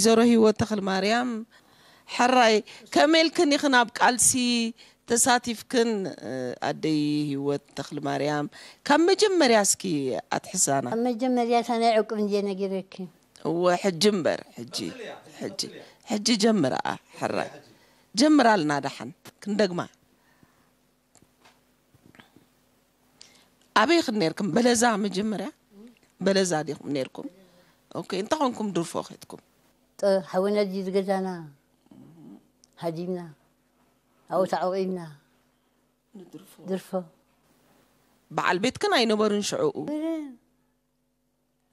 ወይዘሮ ህይወት ተኽልማርያም፣ ሕራይ ከመይ ኢልክን ኢኽን ኣብ ቃልሲ ተሳቲፍክን? ኣደይ ህይወት ተኽልማርያም፣ ካብ መጀመርያ እስኪ ኣትሕሳና። ኣብ መጀመርያ እታ ናይ ዕቁብ እንድየ ነጊረኪ። እወ፣ ሕጂ እምበር፣ ሕጂ፣ ሕጂ፣ ሕጂ ጀምርኣ። ሕራይ ጀምራልና፣ ደሓን ክንደግማ። ኣበይ ኽን ነርኩም? በለዛ መጀመርያ በለዛ ዲኹም ነርኩም? ኦኬ፣ እንተ ኾንኩም ድርፎ ኸድኩም? ጥ-፣ ሓወና እዚ ዝገዛና ሃዲምና፣ ኣብኡ ተዓቑብና። ንድርፎ። ድርፎ። በዓል ቤትክን ኣይነበሩን ሽዕኡ? በለ።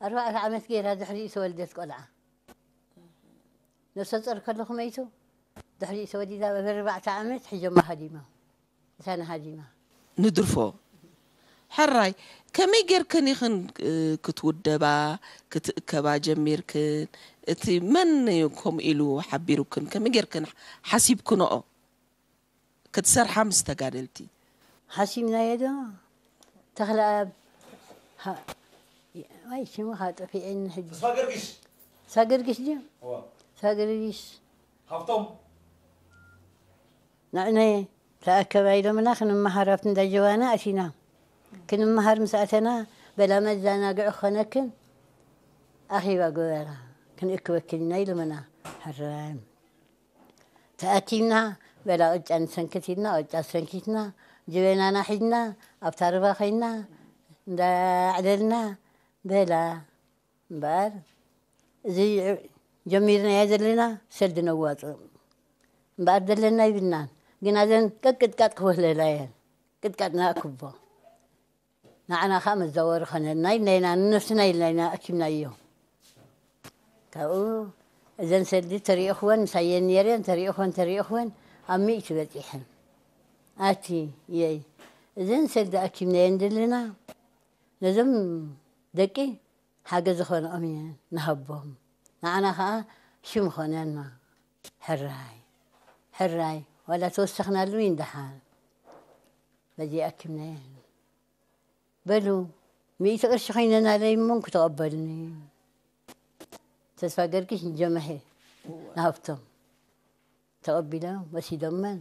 ኣርባዕተ ዓመት ገይራ ድሕሪኡ ተወልደት ቆልዓ። ነፍሰ ጾር ከለኹ መይቱ። ድሕሪኡ ተወሊዳ፣ ኣብ ኣርባዕተ ዓመት ሒዞማ ሃዲማ። እታ ንሃዲማ። ንድርፎ። ሕራይ፣ ከመይ ጌርክን ኢኽን፣ እ፣ ክትውደባ፣ ክትእከባ ጀሚርክን? እቲ መን እዩ ከምኡ ኢሉ ሓቢሩክን? ከመይ ጌርክን ሓሲብክንኦ ክትሰርሓ ምስ ተጋደልቲ? ሓሲብናዮ ዶ? ተኽለኣብ፣ ሃ-፣ ዋይ፣ ሽሙ ኸኣ ጠፊኤኒ ሕጂ። ተስፋ ገርግሽ። ተስፋ ገርግሽ ድዩ? እዋ። ተስፋ ገርግሽ። ሃብቶም። ንዕነ ተኣከባ ኢሎምና ክንመሃር ኣብቲ እንዳ ጀዋና ኣቲና። ክንመሃር ምስ ኣተና፣ በላ መዘናግዒ ክኾነክን ኣኼባ ግበራ፣ ክንእክበክን ኢና ኢሎምና። ሕራይ። ተኣኪብና፣ በላ ቅጫ ንሰንክት ኢልና፣ ቅጫ ሰንኪትና፣ ጀበናና ሒዝና፣ ኣብታ ሩባ ኸይድና፣ እንዳዕለልና፣ በላ እምበኣር፣ እዚ ጀሚርናዮ ዘለና ሰልዲ ነዋፅእ። እምበኣር ዘለና ይብልናን። ግን ኣዘን ቀቅጥቃጥ ክወህለላ እየን። ቅጥቃጥ ንኣክቦ። ንዓና ኸኣ መዛወሪ ኾነልና ኢልና ኢና፣ ንነፍስና ኢልና ኢና ኣኪብናዮ። ካብኡ እዘን ሰልዲ ተሪእኽወን፣ ምሳየን ነይረን፣ ተሪእኽወን፣ ተሪእኽወን፣ ኣብ ሚእቲ በጺሐን። ኣቲ፣ የይ፣ እዘን ሰልዲ ኣኪብናየን ዘለና፣ ነዞም ደቂ ሓገዝ ዝኾንኦም እየ ንሃቦም። ንዓና ኸኣ ሽም ኾነና። ሕራይ፣ ሕራይ፣ ዋላ ተወሰኽናሉ ይንደሓር። በዚ ኣኪብናየን። በሉ፣ ሚእቲ ቅርሺ ኮይነናለይ እሞ እንኩ ተቐበሉኒ። ተስፋ ገርግሽ ንጀመሄ ንሃብቶም ተቐቢሎም ወሲዶመን፣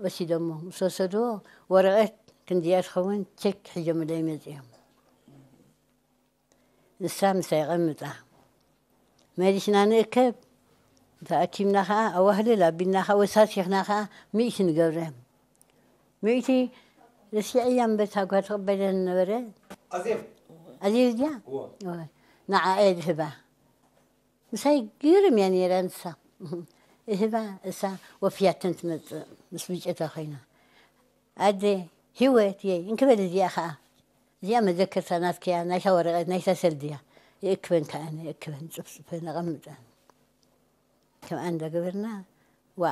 ወሲዶሞ። ምስ ወሰድዎ፣ ወረቐት ክንድያ ትኸውን ቸክ ሒዞምለይ መጺኦም። ንሳ ምሳይ ቀምጣ። መሊስና ንእከብ። ተኣኪብና ኸኣ ኣዋህልል ኣቢልና ኸኣ ወሳሲኽና ኸኣ ሚእቲ ንገብረ። ሚእቲ ረሲዐያ እምበር እታ ጓል ትቕበለን ነበረ። ኣዜብ። ኣዜብ ድያ? እወ። እወ። ንዓ እየ ዝህባ። ምሳይ ግርም እያ ነይራ ንሳ። እህባ እሳ ወፍያተን ትመጽእ ምስ ብጨታ ኮይና። ኣደ ሂወት የይ እንክበል እዚኣ ኸኣ። እዚኣ መዘከርታ ናትኪያ፣ ናይታ ወረቐት፣ ናይታ ሰልድያ። ይእክበን ከኣ፣ ይእክበን፣ ጽፍጽፈን፣ ኣቐምጠን። ከምኣ እንዳገበርና፣ ዋ፣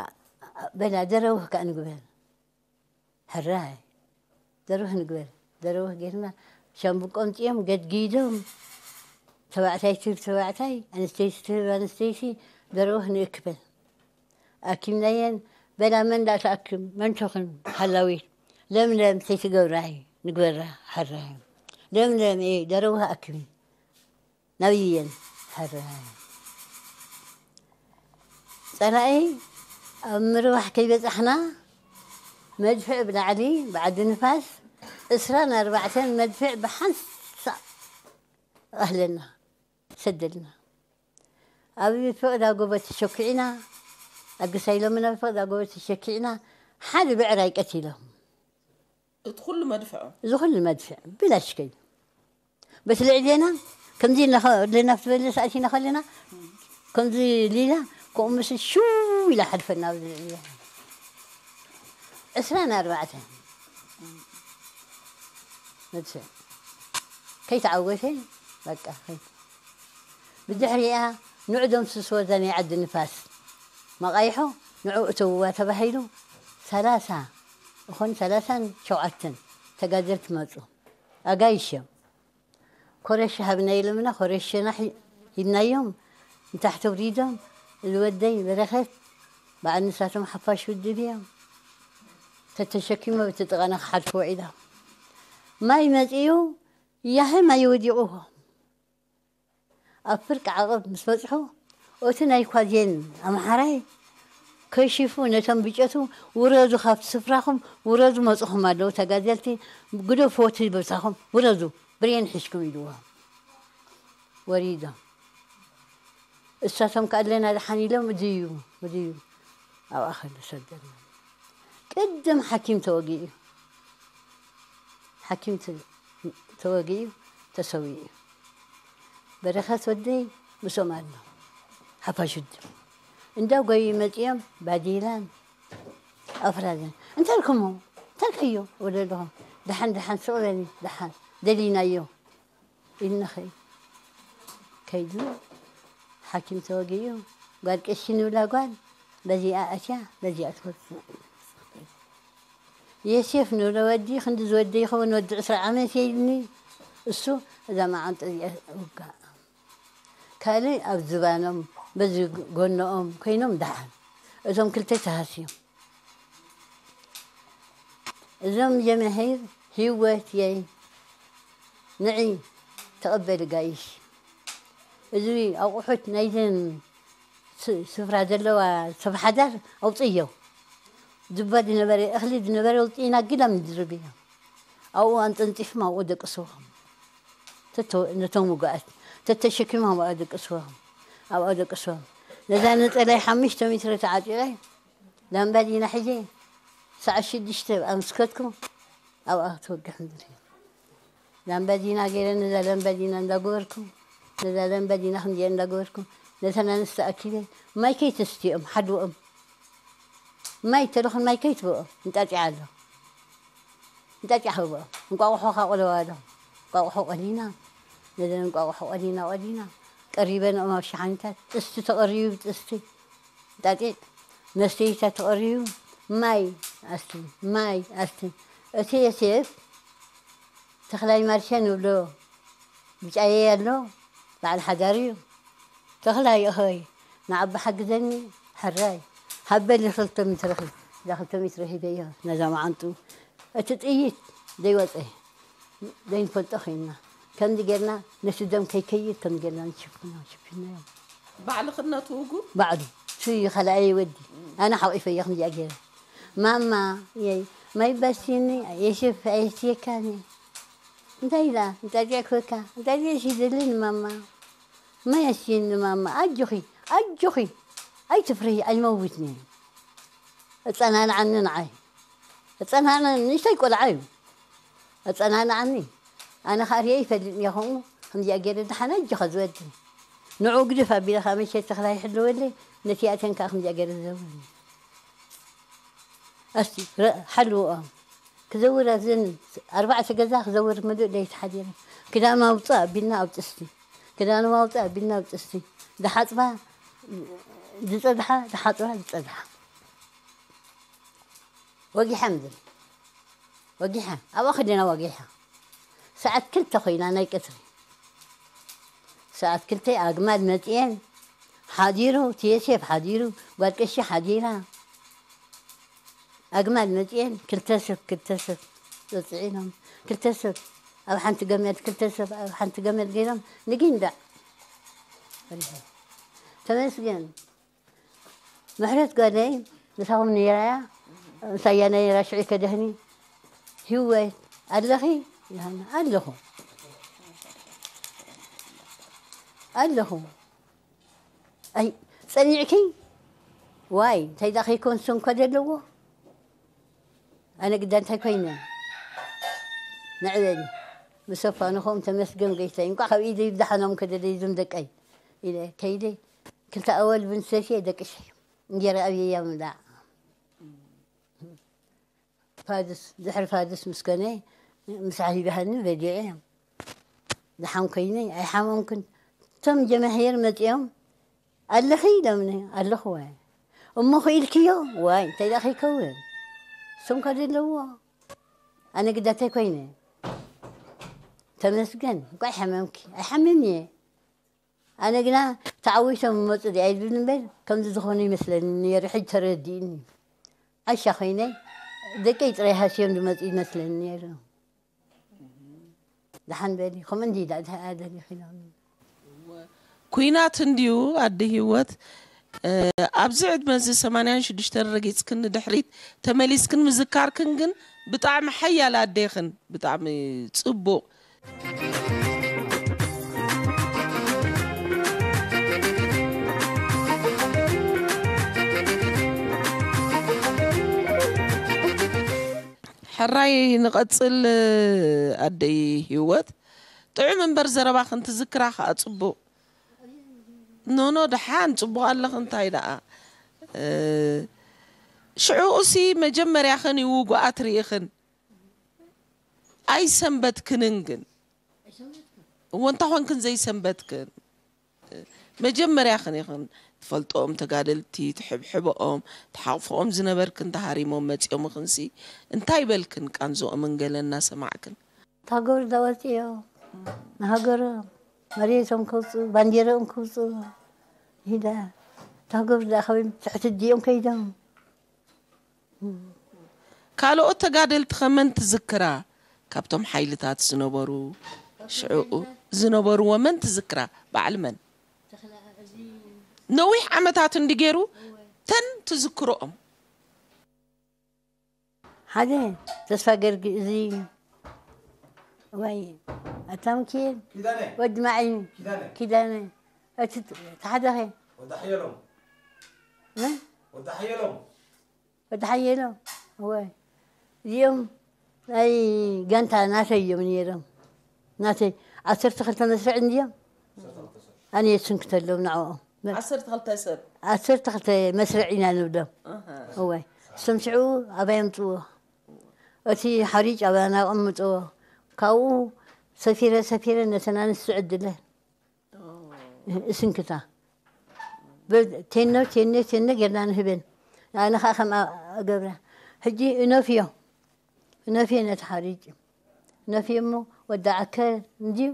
በላ፣ ደረውህ ከኣ ንግበር። ሕራይ፣ ደረውህ ንግበር። ደረውህ ጌርና፣ ሻምብቆ ኣምጺኦም፣ ገድጊዶም፣ ተባዕታይ ትህብ ተባዕታይ፣ ኣንስተይቲ ትህብ ኣንስተይቲ፣ ደረውህ ንእክበን። ኣኪምናየን፣ በላ መን ደኣ ትኣክም፣ መን ትኹን ሓላዊት፣ ለምለም ሰይቲ ገብራይ ንግበራ ሓራይ። ለምለም፣ ኤ፣ ደረውህ ኣክሚ። ናብየን ሓራይ። ጸላኢ ኣብ ምርባሕ ከይበጻሕና፣ መድፍዕ ብላዕሊ፣ ብዓዲ ንፋስ፣ ዕስራን ኣርባዕተን መድፍዕ ብሓንሳእ ኣህለና፣ ሰደልና። ኣብ ፍቕዳ ጎቦ ተሸኪዕና፣ ኣግሳይ ኢሎምና፣ ኣብ ፍቕዳ ጎቦ ተሸኪዕና፣ ሓደ ብዕራይ ቀቲሎም። እቲ ኩሉ መድፍዖም? እዚ ኩሉ መድፍዕ፣ ብላሽ ከይዱ። በቲ ልዕሌና፣ ከምዚ ኢልና ኸ-፣ ለና ክትበልስ ኣቲና ከለና፣ ከምዚ ሊላ፣ ከምኡ ምስ ሽው ኢላ ሓልፈና ኣብዚ ልዕሌና። ዕስራን ኣርባዕተን መድፍዕ። ከይተዓወተ፣ በቃ፣ ከይ-፣ ብድሕሪኣ ንዑ ደምስስዎ እዛ ናይ ዓዲ ንፋስ። መቓይሖ ንዑ እተውዋ ተባሂሉ፣ ሰላሳ እኹን ሰላሳን ሸውዓተን ተጋደልቲ መጹ። ኣጋይሽ እዮም። ኮረሽ ሃብና ኢሎምና፣ ኮረሽና ሒ-፣ ሂብናዮም። ንታሕቲ ኣውሪዶም፣ እዚ ወደይ በረኸት፣ በዓል ንሳቶም ሓፋሽ ውድብ እዮም። ተተሸኪሞ በቲ ጥቓና ክሓልፉ ውዒሎም። ማይ መጺኡ፣ ያህም ኣየወዲቑዎ። ኣብ ፍርቂ ዓቐብ ምስ በጽሑ፣ እቲ ናይ ኳዜን ኣምሓራይ ከሺፉ ነቶም ብጨቱ፣ "ውረዱ፣ ካብቲ ስፍራኹም ውረዱ፣ መጹኹም ኣለዉ ተጋደልቲ፣ ግደፉ እቲ ቦታኹም፣ ውረዱ፣ ብሬን ሒዝኩም" ኢልዎም። ወሪዶም። እሳቶም ከኣ ኣለና ደሓን ኢሎም፣ እድዩ፣ እድዩ። ኣብኣ ከሎ ሰደና። ቅድም ሓኪም ተወጊኡ። ሓኪም ተ-፣ ተወጊኡ፣ ተሰዊኡ። በረኸት ወደይ ምስኦም ኣሎ። ሓፋሽ ውድብ። እንዳ ጎዩ መጺኦም ባዲላን ኣፍራዘን። "እንተልኩሞ፣ እንተልከዮ?" ወደ ኣለኹም። "ደሓን፣ ደሓን፣ ስቕ በሊ፣ ደሓን። ደሊናዮ" ኢልና ኸይ-፣ ከይዱ ሓኪም ተወጊኡ። ጓል ቀሺ ንብላ ጓል በዚኣ ኣትያ፣ በዚኣ ትወጽእ። የሴፍ ንብሎ ወዲ፣ ክንዲ ዝወደ ይኸውን፣ ወዲ ዕስራ ዓመት እየ ኢልኒ። እሱ እዛ መዓንጦ እዚኣ ውጋእ። ካልእ ኣብ ዝባኖም፣ በዚ ጎኖኦም ኮይኖም ደሓን። እዞም ክልተ ተሃስዮም። እዞም ጀማሂር ህይወት የይ፣ ንዒ ተቐበሊ ጋይሽ። እዚ ኣቑሑት ናይዘን ስ-፣ ስፍራ ዘለዋ ሰብ ሓዳር ኣውፅዮ። ዱባ ዝነበረ፣ እኽሊ ዝነበረ ኣውፅኢና ግዳ ምድርብ እዮም። ኣብኡ ኣንጠንጢፍም ኣብኡ ደቅስዎም። ተተ-፣ ነቶም ውጉኣት ተተሸኪሞም ኣብኣ ደቅስዎም። ኣብኣ ደቅስዎም። ነዛ ነፀላይ ሓሙሽተ ሜትሮ ተዓጢቐ ላምባዲና ሒዘ ሰዓት ሽዱሽተ ኣብ ምስከትኩ ኣብኣ ተወጊሑ ምድሪ። ላምባዲና ገይረ ነዛ ላምባዲና እንዳገበርኩ፣ ነዛ ላምባዲና ከምዚኣ እንዳገበርኩ፣ ነተን ኣንስቲ ኣኪበ ማይ ከይተስትኦም ሓድኦም። ማይ ተለኹን ማይ ከይትበኦ እንጣጢዓ ኣሎ። እንጣጢዓ ክበኦ። እንቋቑሖ ካቆለዋ ኣሎ። እንቋቑሖ ቆሊና፣ ነዘን እንቋቑሖ ቆሊና፣ ቆሊና፣ ቀሪበንኦም ኣብ ሸሓኒታት። ጥስቲ ተቐሪቡ፣ ጥስቲ፣ እንጣጢዕ፣ መስተይታት ተቐሪቡ፣ ማይ ኣስቲ፣ ማይ ኣስቲ። እቲ የሴፍ ተኽላይ ማርሸ ንብሎ ብጫየይ ኣሎ፣ በዓል ሓዳር እዩ። ተኽላይ እኸይ፣ ንዓቢ ሓግዘኒ፣ ሕራይ። ሃበሊ ክልተ ሚእቲ ረኺብ፣ እዛ ክልተ ሚእቲ ረኺበዮ፣ ነዛ መዓንጡ። እቲ ጥይት ዘይወፀ፣ ዘይንፈልጦ ኮይንና። ከምዚ ጌርና፣ ነቲ ደም ከይከይድ ከምዚ ጌርና ንሽፍኖ፣ ሽፊናዮ። ባዕልኽነቱ ውጉ? ባዕሉ። እቲ ካልኣይ ወዲ። ኣነ ሓቂፈዮ ከምዚኣ ጌረ። ማማ፣ የይ፣ ማይ ባስቲኒ፣ የሽፍ፣ ኣየስትየካኒ። እንታይ ኢላ? እንታይ ዚዕክበካ? እንታይ ዚዕሽ ይደልን ማማ? ማይ ኣስቲኒ ማማ፣ ኣጆኺ፣ ኣጆኺ። ኣይትፍርሂ፣ ኣይመውትኒ። ኣጸናንዓኒ ንዓይ። ኣጸናንዓኒ፣ ንእሽተይ ቆልዓ እዩ። ኣጸናንዓኒ። ኣነ ኸኣ ርእየ ይፈልጥን እየ ከምኡ። ከምዚኣ ገይረ ደሓን ኣጆኻ ዝወዲ። ንዑ ግድፍ ኣቢለ ኸኣ መሸ ተኽላ ይሕልወለይ፣ ነቲ ኣተን ከኣ ከምዚኣ ገይረ ዝዘውርኒ። ኣስቲ ረ-፣ ሓልውኦ። ክዘውር ኣብዘን ኣርባዕተ ገዛ ክዘውር ምሉእ ለይቲ ሓዲረ። ክዳኑ ኣውጽእ ኣቢልና ኣብ ጥስቲ። ክዳኑ ኣውጽእ ኣቢልና ኣብ ጥስቲ። ዝሓጽባ ዝጸድሓ፣ ዝሓጽባ ዝጸድሓ። ወጊሓ ምድሪ። ወጊሓ። ኣብኣ ከደና ወጊሓ። ሰዓት ክልተ ኮይና ናይ ቀትሪ። ሰዓት ክልተ ኣግማል መጽየን ሓዲሩ፣ እቲ የሴፍ ሓዲሩ፣ ጓል ቀሺ ሓዲራ። ኣግማል መጽየን ክልተ ሰብ፣ ክልተ ሰብ ጸጽዒኖም። ክልተ ሰብ ኣብ ሓንቲ ገመል፣ ክልተ ሰብ ኣብ ሓንቲ ገመል ገይሮም ንጊንዳዕ። ተመስገን። ምሕረት ጓለይ ምሳኹም ነይራ እያ። ምሳያ ነይራ ሽዑ ከደህኒ። ህይወት ኣለኺ? ይሃና፣ ኣለኹ። ኣለኹ። ኣይ፣ ጸኒዕኪ? ዋይ፣ እንታይ ደኣ ከይኮን ሰንኮ ዘለዎ? ኣነ ግዳ እንታይ ኮይነ? ንዕበሊ። ምስ ኣፋንኾም ተመስገን ጎይታይ። እንቋዕ ካብ ኢደይ ብደሓኖም ከደለይ እዞም ደቀይ። ኢለ ከይደ ክልተ ኣወል ብንሰትየ ደቅሸ። እንጀራ ኣብየያ ምብላዕ። ፋድስ፣ ድሕሪ ፋድስ ምስ ኮነ፣ ምሳሕ ይበሃኒ በሊዐ። ደሓን ኮይነ፣ ኣይሓመምኩን። እቶም ጀማሂር መጺኦም፣ "ኣለኺ?" ኢሎምኒ። "ኣለኹ ዋይ። እሞ ኽኢልክዮ?" "ዋይ፣ እንታይ ደኣ ከይከውን? እሶም ከ ዘለዎ?" ኣነ ግዳተይ ኮይነ። ተመስገን፣ እንቋዕ ሓመምኪ። ኣይሓምምን እየ። ኣነ ግና ተዓዊቶም ይመጹ ድኣ ኢሉኒ እምበር፣ ከምዚ ዝኾኑ ይመስለኒ ነይሩ፣ ሕጂ ተረዲእኒ። ዓሻ ኮይነ፣ ደቀይ ጥራይ ሃስዮም ዝመጹ ይመስለኒ ነይሩ። ደሓን በሊ፣ ከምኡ እንዲ ኢላ፣ ደሓን በሊ ኢሎም። እወ፣ ኩናት እንድዩ ኣደ ህይወት። ኣብዚ ዕድመ እዚ ሰማንያን ሽዱሽተን ረጊፅክን ንድሕሪት ተመሊስክን ምዝካርክን ግን ብጣዕሚ ሓያል ኣዴኽን ብጣዕሚ ፅቡቕ። ሕራይ ንቐፅል። ኣደይ ህይወት፣ ጥዑም እምበር ዘረባኽን ትዝክራ ከዓ ፅቡቕ። ኖኖ፣ ደሓን ፅቡቕ ኣለኽ። እንታይ ደኣ ሽዑኡሲ መጀመርያኽን እዩ ውጉኣት ርኢኽን ኣይሰንበትክንን። ግን እዎ እንታ ኾንክን ዘይሰንበትክን? መጀመርያኽን ኢኽን ትፈልጦም ተጋደልቲ፣ ትሕብሕበኦም፣ ትሓቕፈኦም ዝነበርክን ተሃሪሞም መፂኦምኽንሲ እንታይ በልክን? ቃንዝኦምን ገለ እናሰማዕክን። ታጎር ዳወፅዮ ንሃገሮም መሬቶም ከውፅኡ ባንዲረኦም ከውፅኡ ኢለ። ታጎር ዳኸበ ትሕቲ ዲኦም ከይዶም። ካልኦት ተጋደልቲ ኸመን ትዝክራ? ካብቶም ሓይልታት ዝነበሩ ሽዕኡ ዝነበርዎ መን ትዝክራ? በዓል መን? ነዊሕ ዓመታት እንዲ ገይሩ ተን ትዝክሮኦም። ሓደ ተስፋ ገርጊ እዚ ወይ ኣታ ምኪኤል ኪዳነ ወዲ ማዒ ኪዳነ ኪዳነ እቲ ተሓደኸ ወዲ ሓየሎም መን ወዲ ሓየሎም ወዲ ሓየሎም ወይ እዚኦም ናይ ጋንታ ናተይ እዮም ነይሮም ናተይ ዓሰርተ ክልተ መስርዕ እንድዮም ኣነ የስንክተሎም ንዕኦም ዓሰርተ ክልተ ሰብ ዓሰርተ ክልተ መስርዕ ኢና ንብሎም እወ እሶም ሽዑ ኣባይ ኣምፅዎ እቲ ሓሪጭ ኣባና ኣቐምጥዎ ካብኡ ሰፊረ ሰፊረ ነተን ኣንስቲ ዕድለን እስንክታ ቴኖ ቴኖ ቴኖ ጌርና ንህበን ኣነ ከዓ ከም ገብረ ሕጂ እነፍዮ እነፍዮ ነቲ ሓሪጭ እነፍዮ እሞ ወዲ ዓከ እንድዩ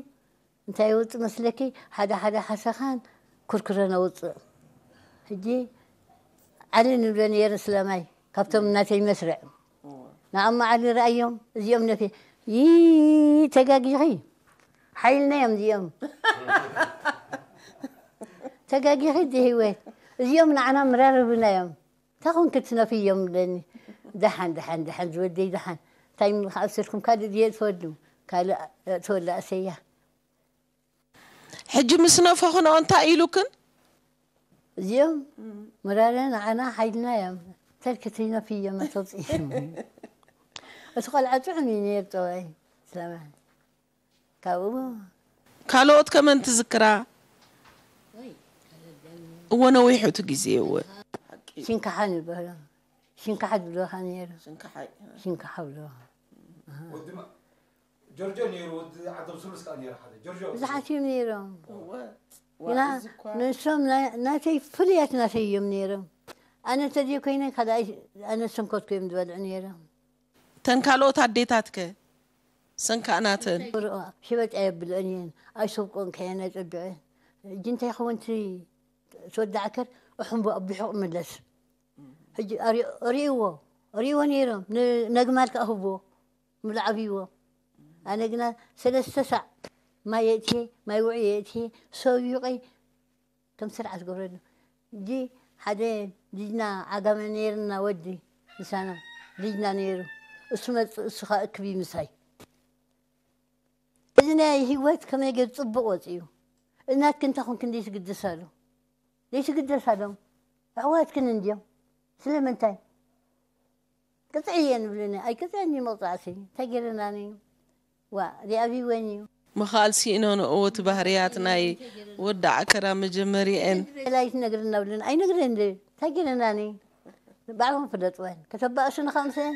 እንታይ ይወፅእ መስለኪ ሓደ ሓደ ሓሰኻን ኩርኩረን ኣውፅእ ሕጂ ዓሊ ንብሎ ነይረ ስለማይ ካብቶም እናተይ መስርዕ ንኣማ ዓሊ ረኣዮም እዚኦም ነፊ ይ ተጋጊኺ ሓይልና እዮም እዚኦም ተጋጊኺ ዲ ህይወት እዚኦም ንዓና ምራርብና እዮም እንታይ ኮንክ ትነፊ እዮም ብለኒ ደሓን ደሓን ደሓን ዝወደይ ደሓን እንታይ ምልካ ኣብሰልኩም ካልእ ድየ ትወዱ ካልእ ትወላ ኣሰያ ሕጂ ምስ ነፈኹንኦ እንታይ ኢሉክን? እዚኦም መራርያ ንዓና ሓይልና እዮም ተልክትይና ፍየማ ተውፅኦም እቲ ቆልዓ ጥዑም እዩ ነይር ጠባይ ስለማን ካብኡ ካልኦት ከመን ትዝክራ? እወ ነዊሑ እቲ ግዜ እወ ሽንካሓ ንበሎ ሽንካሓ ዝብለካ ነይሩ ሽንካሓ ብለካ ጆርጆ ነይሩ ወዲ ዓዶም ስሉስ ከዓ ነይሩ ሓደ ጆርጆ ብዙሓት እዮም ነይሮም ግና ንሶም ናተይ ፍሉያት ናተይ እዮም ነይሮም ኣነ ተዘይ ኮይነ ካልኣይ ኣነ ሰንኮትኩ እዮም ዝበልዑ ነይሮም እተን ካልኦት ኣዴታትከ ሰንካእ ናተን ሽበጥ ኣየብልአን እየን ኣይሰብቆን ከየን ኣይፀብዐን ሕጂ እንታይ ይኸውን ትወዳዕከር ኣሕምቦ ኣቢሑ ክምለስ ሕጂ ሪእዎ ሪእዎ ነይሮም ነግማል ከዓ ህቦ ምልዓብዎ ኣነ ግና ሰለስተ ሳዕ ማይ የእትየ ማይ ውዑ የእትየ ሰቢቀይ ከም ስርዓት ገብረሉ እንጂ ሓደ ልጅና ዓጋመ ነይርና ወዲ ምሳና ልጅና ነይሩ እሱ መፅእ እሱ ከዓ እክብ ምሳይ እዚ ናይ ህይወት ከመይ ገይሩ ፅቡቕ ወፂኡ እናትኪ እንታይ ኮንኪ እንዴ ትግድሳሉ ዘይትግደሳሎም ኣሕዋትክን እንድዮም ስለምንታይ ቅፅዒ እየ ንብልኒ ኣይቅፅዕኒ መቕፃዕሲ እንታይ ገይረናኒ ዋ ሪኣቢወን እዩ ምኻል ሲኢኖ ንእወቲ ባህርያት ናይ ወዲ ዓከራ መጀመሪአን ላይት ነግርና ብልን ኣይነግረን እንታይ ገይረናኒ ባዕልኹም ፍለጥወን ከተባእሱኒ ከምሰን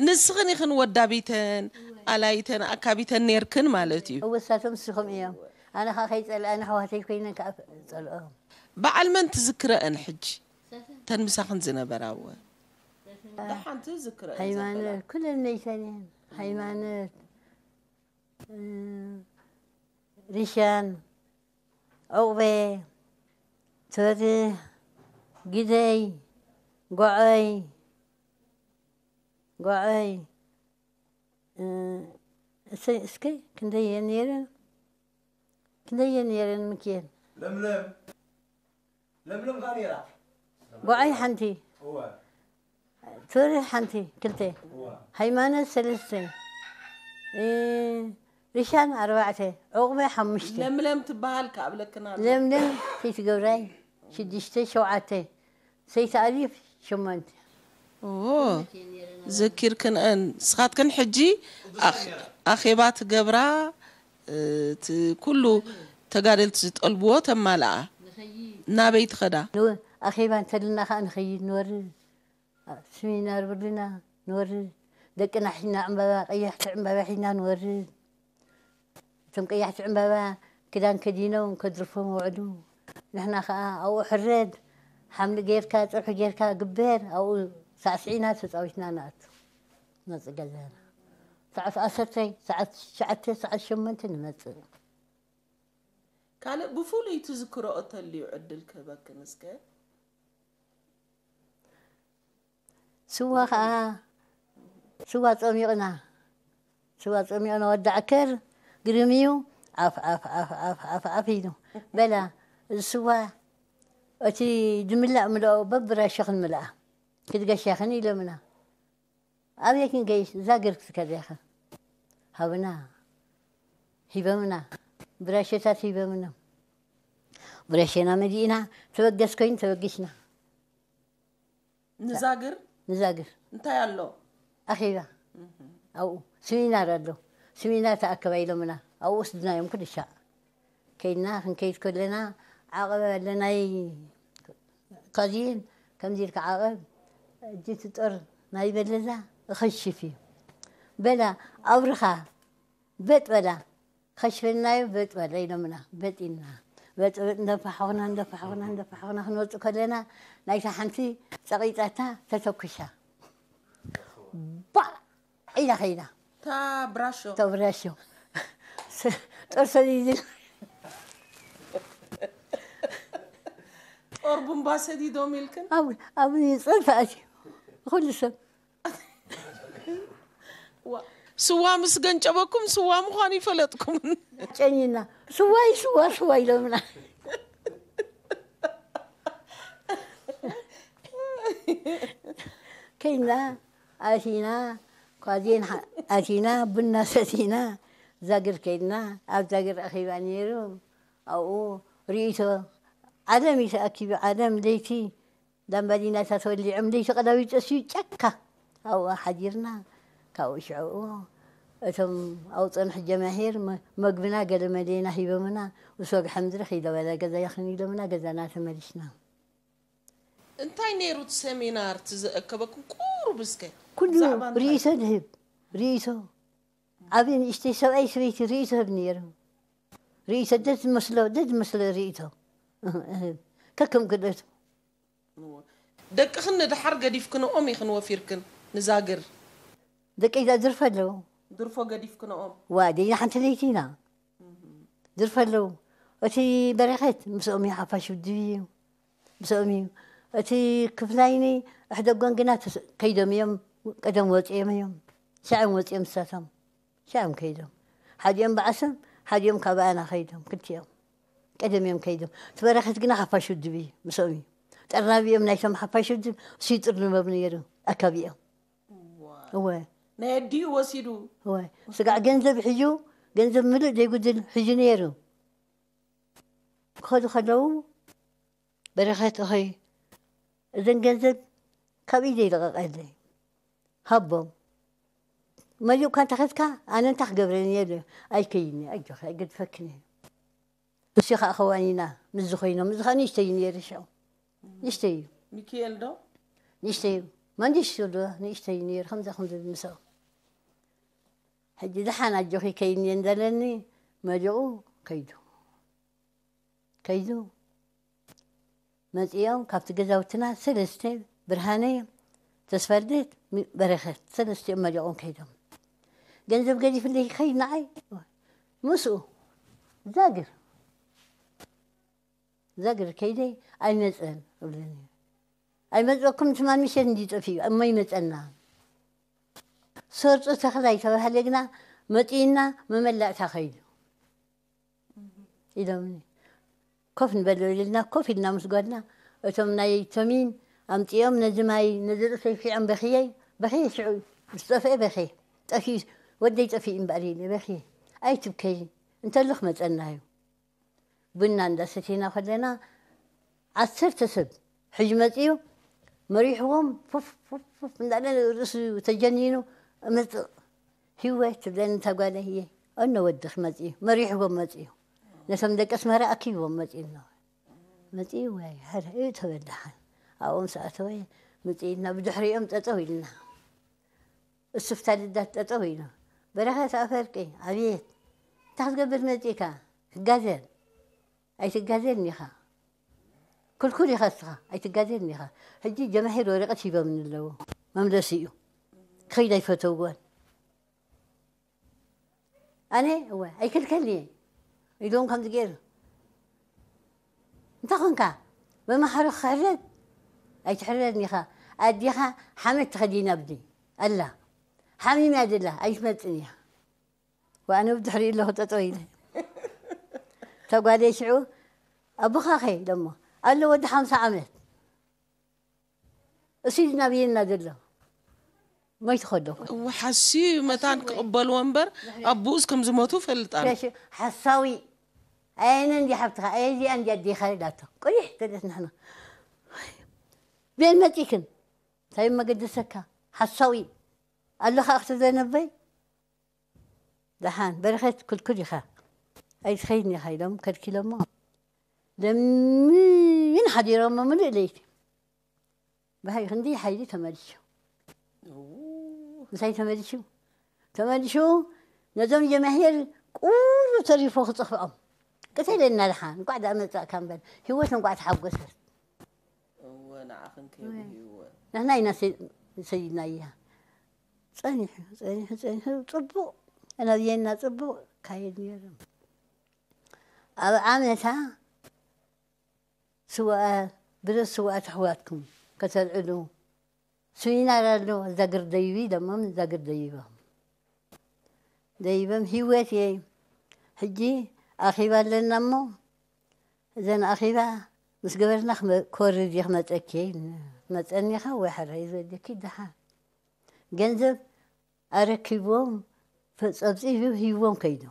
ንስኽን ኢኽን ወዳቢተን ኣላይተን ኣካቢተን ኔርክን ማለት እዩ እወሳቶም ንስኹም እዮም ኣነ ከዓ ከይፀልአን ኣሕዋተይ ኮይነን ከዓ ፀልኦም በዓል መን ትዝክረአን ሕጂ ተን ምሳኽን ዝነበራ እወ ደሓንቲ ዝክረአን ሃይማኖት ኩለን ነይተን እየን ሃይማኖት ሪሻን ዑቕበ፣ ተወርህ፣ ግደይ፣ ጎዖይ፣ ጎዖይ፣ እሰይ እስከ ክንደይ እየን ነይረን? ክንደየ ነይረን ምክየን? ለምለም ለምለም ካ ነይራ። ጎዓይ ሓንቲ፣ እወ ቶሪ ሓንቲ፣ ክልተ፣ እወ ሃይማኖት ሰለስተ፣ እ፣ ሪሻን ኣርባዕተ፣ ዑቕበ ሓሙሽተ። ለምለም ትበሃል ከኣብለክና ኣሎ። ለምለም ሰይቲ ገብራይ ሽዱሽተ፣ ሸውዓተ፣ ሰይቲ ኣሊፍ ሸሞንተ። ኦ፣ ዘኪርክንአን ንስኻትክን ሕጂ ኣኽ- ኣኼባ ትገብራ፣ እ፣ እቲ ኩሉ ተጋደልቲ ዝጠልብዎ ተማልኣ። ናበይ ትኸዳ? ንወ- ኣኼባ እንተልና ከዓ ንኸይድ ንወርድ፣ ኣብ ስሚናር ብልና ንወርድ፣ ደቅና ሒና ዕምባባ፣ ቀያሕቲ ዕምባባ ሒና ንወርድ። እቶም ቀያሕቲ ዕምባባ ክዳን ከዲኖም ከድርፎም ውዕሉ። ንሕና ከዓ ኣብኡ ሕረድ፣ ሓምሊ ጌርካ፣ ፀብሒ ጌርካ ግበር፣ ኣብኡ ሳዕስዒና ተፃዊትና ንኣቱ። ንመፅእ ገዛና። ሰዓት ዓሰርተ፣ ሰዓት ትሽዓተ፣ ሰዓት ሸሞንተ ንመፅእ። ካልእ ብፍሉይ ትዝክረኦ ተልዩ ዕድል ክህበክን እስከ? ስዋ ከዓ፣ ስዋ ጸሚቕና፣ ስዋ ጸሚቕና፣ ወዲ ዓከር ግርም እዩ። ዓፍ፣ ዓፍ፣ ዓፍ፣ ዓፍ፣ ዓፍ፣ ዓፍ ኢሉ በላ። እዚ ስዋ፣ እቲ ዝምላእ ምልኦ፣ በብራሾኽን ምልኣ፣ ክትገሻኽን ኢሎምና። ኣበይ ክንገይሽ? እዛ ገርክስ ከዚያኸ ሃብና፣ ሂበምና፣ ብራሾታት ሂበምና። ብራሾና መሊእና፣ ተበገስ ኮይኑ ተበጊስና። ንዛግር ንዛግር እንታይ ኣሎ? ኣኼባ ኣብኡ ስሚናር ኣሎ። ስሚናር ተኣከባ ኢሎምና። ኣብኡ ወስድናዮም ኩሉ ሻዕ። ከይድና፣ ክንከይድ ከለና ዓቐብ ኣለናይ ካዚን፣ ከምዚ ኢልካ ዓቐብ፣ እጅ ትጦር ናይ በለዛ እኸሽፍ እዩ። በላ፣ ኣብርኻ፣ በጥ በላ፣ ኸሽፈናዮ በጥ በላ ኢሎምና። በጥ ኢልና። በጥ በጥ እንደፋሓኹና፣ እንደፋሓኹና፣ እንደፋሓኹና ክንወፅእ ከለና፣ ናይታ ሓንቲ ጸቒጣታ ተተኩሻ። ባዕ ኢላ ኸይዳ። እታ ብራሾ ተብራሾ። ስ- ጦር ሰዲድ ጦር ቡምባ ሰዲዶም ኢልክን? ኣብ ኣብ ጸልፋ ኣትዩ። ኩሉ ሰብ ዋ፣ ስዋ ምስ ገንጨበኩም ስዋ ምዃኑ ይፈለጥኩምን። ጨኒና። ስዋይ ስዋ ስዋ ኢሎምና። ከይና ኣቲና፣ ኳዜን ሓ- ኣቲና፣ ቡና ሰቲና፣ ዛግር ከይድና። ኣብ ዛግር ኣኼባ ነይሩ። ኣብኡ ርእይቶ ዓለም እዩ ተኣኪቡ። ዓለም ለይቲ ላምባዲናታት ወሊዖም፣ ለይቲ ቀዳዊ ጨስዩ ጫካ ኣብኡ ሓዲርና። ካብኡ ሽዕኡ እቶም ኣውፀንሕ ጀማሂር መ- መግብና ገለ መሌና ሂቦምና። ምስ ወግሐ ምድሪ ኺደ በለ ገዛ ይኽን ኢሎምና፣ ገዛና ተመሊስና። እንታይ ነይሩ እቲ ሰሚናር እቲ ዘእከበኩም ቁሩብ እስከ? ኩሉ ብዛዕባ እንታይ? ርእይቶ ዝህብ ርእይቶ፣ ዓብዪ ንእሽተይ፣ ሰብኣይ ሰበይቲ ርእይቶ ህብ ነይሩ። ርእይቶ ደዝመስሎ ደዝመስሎ ርእይቶ እህብ፣ ከከም ክእለቱ። ደቅኽን ንድሓር ገዲፍክንኦም ኢኽን ወፊርክን ንዛግር? ደቀይ ደድርፈ ኣለዉ። ድርፎ ገዲፍክንኦም? ዋ ደይና ሓንቲ ለይቲ ኢና ድርፈ ኣለዉ። እቲ በረኸት ምስኦም እዩ፣ ሓፋሽ ውድብ እዩ፣ ምስኦም እዩ። እቲ ክፍላይኒ ኣሕደጎን ግና ተስ- ከይዶም እዮም፣ ቀደም ወፂኦም እዮም፣ ሻዕም ወፂኦም ንሳቶም፣ ሻዕም ከይዶም። ሓዲኦም በዓሶም፣ ሓዲኦም ካባኣና ከይዶም፣ ክልቲኦም ቀደም እዮም ከይዶም። እቲ በረኸት ግና ሓፋሽ ውድብ እዩ፣ ምስኦም እዩ። ጠራቢኦም ናይቶም ሓፋሽ ውድብ ሲጥር ንበብ ነይሩ ኣካቢኦም። እወ ናይ ኣዲኡ ወሲዱ እወ፣ ስጋዕ ገንዘብ ሒዙ፣ ገንዘብ ምሉእ ዘይጉድል ሒዙ ነይሩ። ክኸዱ ከለዉ በረኸት እኸይ እዘን ገንዘብ ካብ ኢደይ ለቐቐለይ ሃቦም። መሊኡካ እንተኸድካ ኣነ እንታይ ክገብረኒ እየ? ኣይከይኒ፣ ኣጆኺ ኣይገድፈክን እየ። ንሱ ከዓ ከዋኒና ምስ ዝኾይኖም፣ እዚ ከዓ ንእሽተይ እዩ ነይሩ ሽዑ። ንእሽተይ እዩ። ሚኪኤል ዶ? ንእሽተይ እዩ። መንዲሽ ዶ ንእሽተይ እዩ ነይሩ፣ ከምዛ ከም ዝብል ምስኦም። ሕጂ ደሓን ኣጆኺ ከይኒ እንዳለኒ መሊቑ ከይዱ። ከይዱ መፂኦም ካብቲ ገዛውትና ሰለስተ፣ ብርሃነ፣ ተስፋልደት፣ ሚ- በረኸት፣ ሰለስቲኦም መሊቖም ከይዶም። ገንዘብ ገዲፍለይ ከይድ ንዓይ ምስኡ ዛግር ዛግር ከይደይ ኣይመፀን እብለኒ። ኣይመፀኩም ትማል ምሸት እንዲ ጠፊኡ እሞ ይመፀና። ሰርፁ ተኽላይ ተባህለ ግና መፂእና መመላእታ ከይዱ። ኢሎምኒ። ኮፍ ንበል ኢልና ኮፍ ኢልና ምስ ጓልና፣ እቶም ናይ ተሚን ኣምጺኦም ነዚ ማይ ነዚ ርእሰይ ፊዖም በኽየይ፣ በኽየ ሽዑ ዝጠፍኤ በኽየ። ጠፊኡ፣ ወደይ ጠፊኡ እምበኣር ኢለ በኽየ። ኣይትብከዪ፣ እንተሎ ክመጸና እዩ። ቡና እንዳሰቲና ከለና ዓሰርተ ሰብ ሕጂ መጺኡ መሪሕዎም ፉፍ ፉፍ ፉፍ እንዳለ ርእሱ ተጀኒኑ እመጽእ። ህይወት ትብለኒ እታ ጓለይ እየ። እነ ወድኺ መጺኡ መሪሕዎም መጺኡ። ነቶም ደቂ ኣስመራ ኣኪብዎም መጺኡ ኣለዉ። መጺኡ ወይ ሓደ እዩ ተበላሓን ኣብኦም ሰኣተወ። መጺእና ብድሕሪኦም ጠጠው ኢልና። እሱ ፍታ ልዳት ጠጠው ኢሉ። በረኸት ኣፈርቂ፣ ኣቤት፣ እንታይ ክትገብር መጺእካ? ትጋዘል። ኣይትጋዘልን ኢኻ። ኩልኩል ኢኻ እስኻ፣ ኣይትጋዘልን ኢኻ። ሕጂ ጀማሂር ወረቐት ሂቦምኒ ኣለዉ። መምለሲኡ። ክኸይድ ኣይፈተውዎን። ኣነ፣ እወ፣ ኣይክልከልን'የ። ኢሉዎም ከምዚ ገይሩ። እንታይ ኾንካ? መማሓሪ ክሕረድ? ኣይትሕረድን ኢኻ። ኣዴኻ ሓመድ ተኸዲና ኣብዲ ኣላ። ሓሚማ ዘላ፣ ኣይትመጽን እያ። ወኣነ ብድሕሪኡ ኣለኹ ጠጠው ኢለ። እታ ጓለይ ሽዑ፣ ኣቦኻኸ? ኢሎሞ። ኣሎ ወዲ ሓምሳ ዓመት። እሱ እዩ ዝናብየና ዘሎ። ሞይቱ ከሎ እኮ። እወ፣ ሓስዩ መታን ክቕበልዎ እምበር፣ ኣቦኡስ ከም ዝሞቱ ፈልጥ ኣነ። ሸ-፣ ሓሳዊ። ኣየነ እንዲ ሓብትኻ፣ ኣየ እዚኣ እንዲ ኣዴኻ ኢላቶ። ቁሊሕ ተደስ ንሕና። ቤት መጺክን? እንታይ መገደሰካ? ሓሳዊ። ኣለኻ ክትብለ ነበይ? ደሓን፣ በረኸት ክልኩል ኢኻ። ኣይትኸይድን ኢኻ ኢሎም ከልኪሎሞ። ለምን ሓዲሮሞ ምሉእ ለይቲ። ብሃይ ክንዲ ሓይሊ ተመሊሱ። ምሳይ ተመሊሱ። ተመሊሱ ነዞም ጀማሂር ቁሩ ተሪፎ ክጽፍዖም። ቅተለና ደሓን፣ እንቋዕ ደኣ መጻእካ እምበር፣ ህይወት እንቋዕ ተሓጎሰት። እወ፣ ንዓኽን ከይብሉ ህይወት። ንሕና ኢና ሰ-፣ ሰይድናያ። ጸኒሑ፣ ጸኒሑ፣ ጸኒሑ፣ ጽቡቕ፣ ኣናብየና ጽቡቕ ካየድ ነይሩ። ኣብ ዓመታ ስውኣ-፣ ብረት ስውኣት ኣሕዋትኩም ከተልዕሉ፣ ስሚናር ኣሎ፣ ዛግር ደይቢ ኢሎሞም፣ ዛግር ደይቦም። ደይቦም፣ ህይወት እየ። ሕጂ ኣኼባ ኣለና እሞ፣ እዘን ኣኼባ ምስ ገበርና ክመ-፣ ክወርድ እየ ክመጸኪ እየ። መጸኒኻ ወይ ሕራይ ዝበለኪ ደሓን። ገንዘብ ኣረኪብዎም፣ ፈ-፣ ጸብጺቡ ሂብዎም ከይዱ።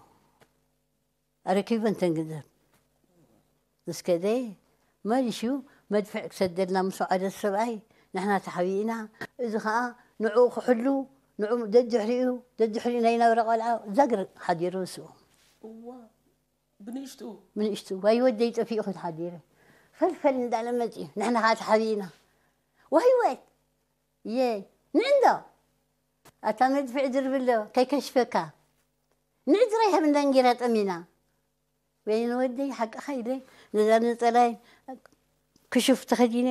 ኣረኪበን ተን ገንዘብ። ምስ ከደ፣ መሊሹ መድፍዕ ክሰደልና ምስ ወዓለ ሰብኣይ፣ ንሕና ተሓቢእና፣ እዚ ኸኣ ንዕኡ ክሕሉ፣ ንዕኡ ደድሕሪኡ፣ ደድሕሪኡ ናይ ናብራ ቆልዓ ዛግር ሓዲሩ ንስኡ። እዋ፣ ብንእሽቱ? ብንእሽቱ፣ ዋይ ወደይ ጠፊኡ ክብል ሓዲረ። ፈልፈል እንዳለ መጺኡ፣ ንሕና ኸኣ ተሓቢእና። ዋይ ዋይ፣ የይ፣ ንዕንዶ! ኣታ መድፍዕ ድርብሎ፣ ከይከሽፈካ። ንዒ ጥራይ ሃብና እንጌራ ጠሚና። ወይኒ ወደይ ሓቅኻ ኢለ ነዛ ነጸላይ ክሹፍ ተኸዲነ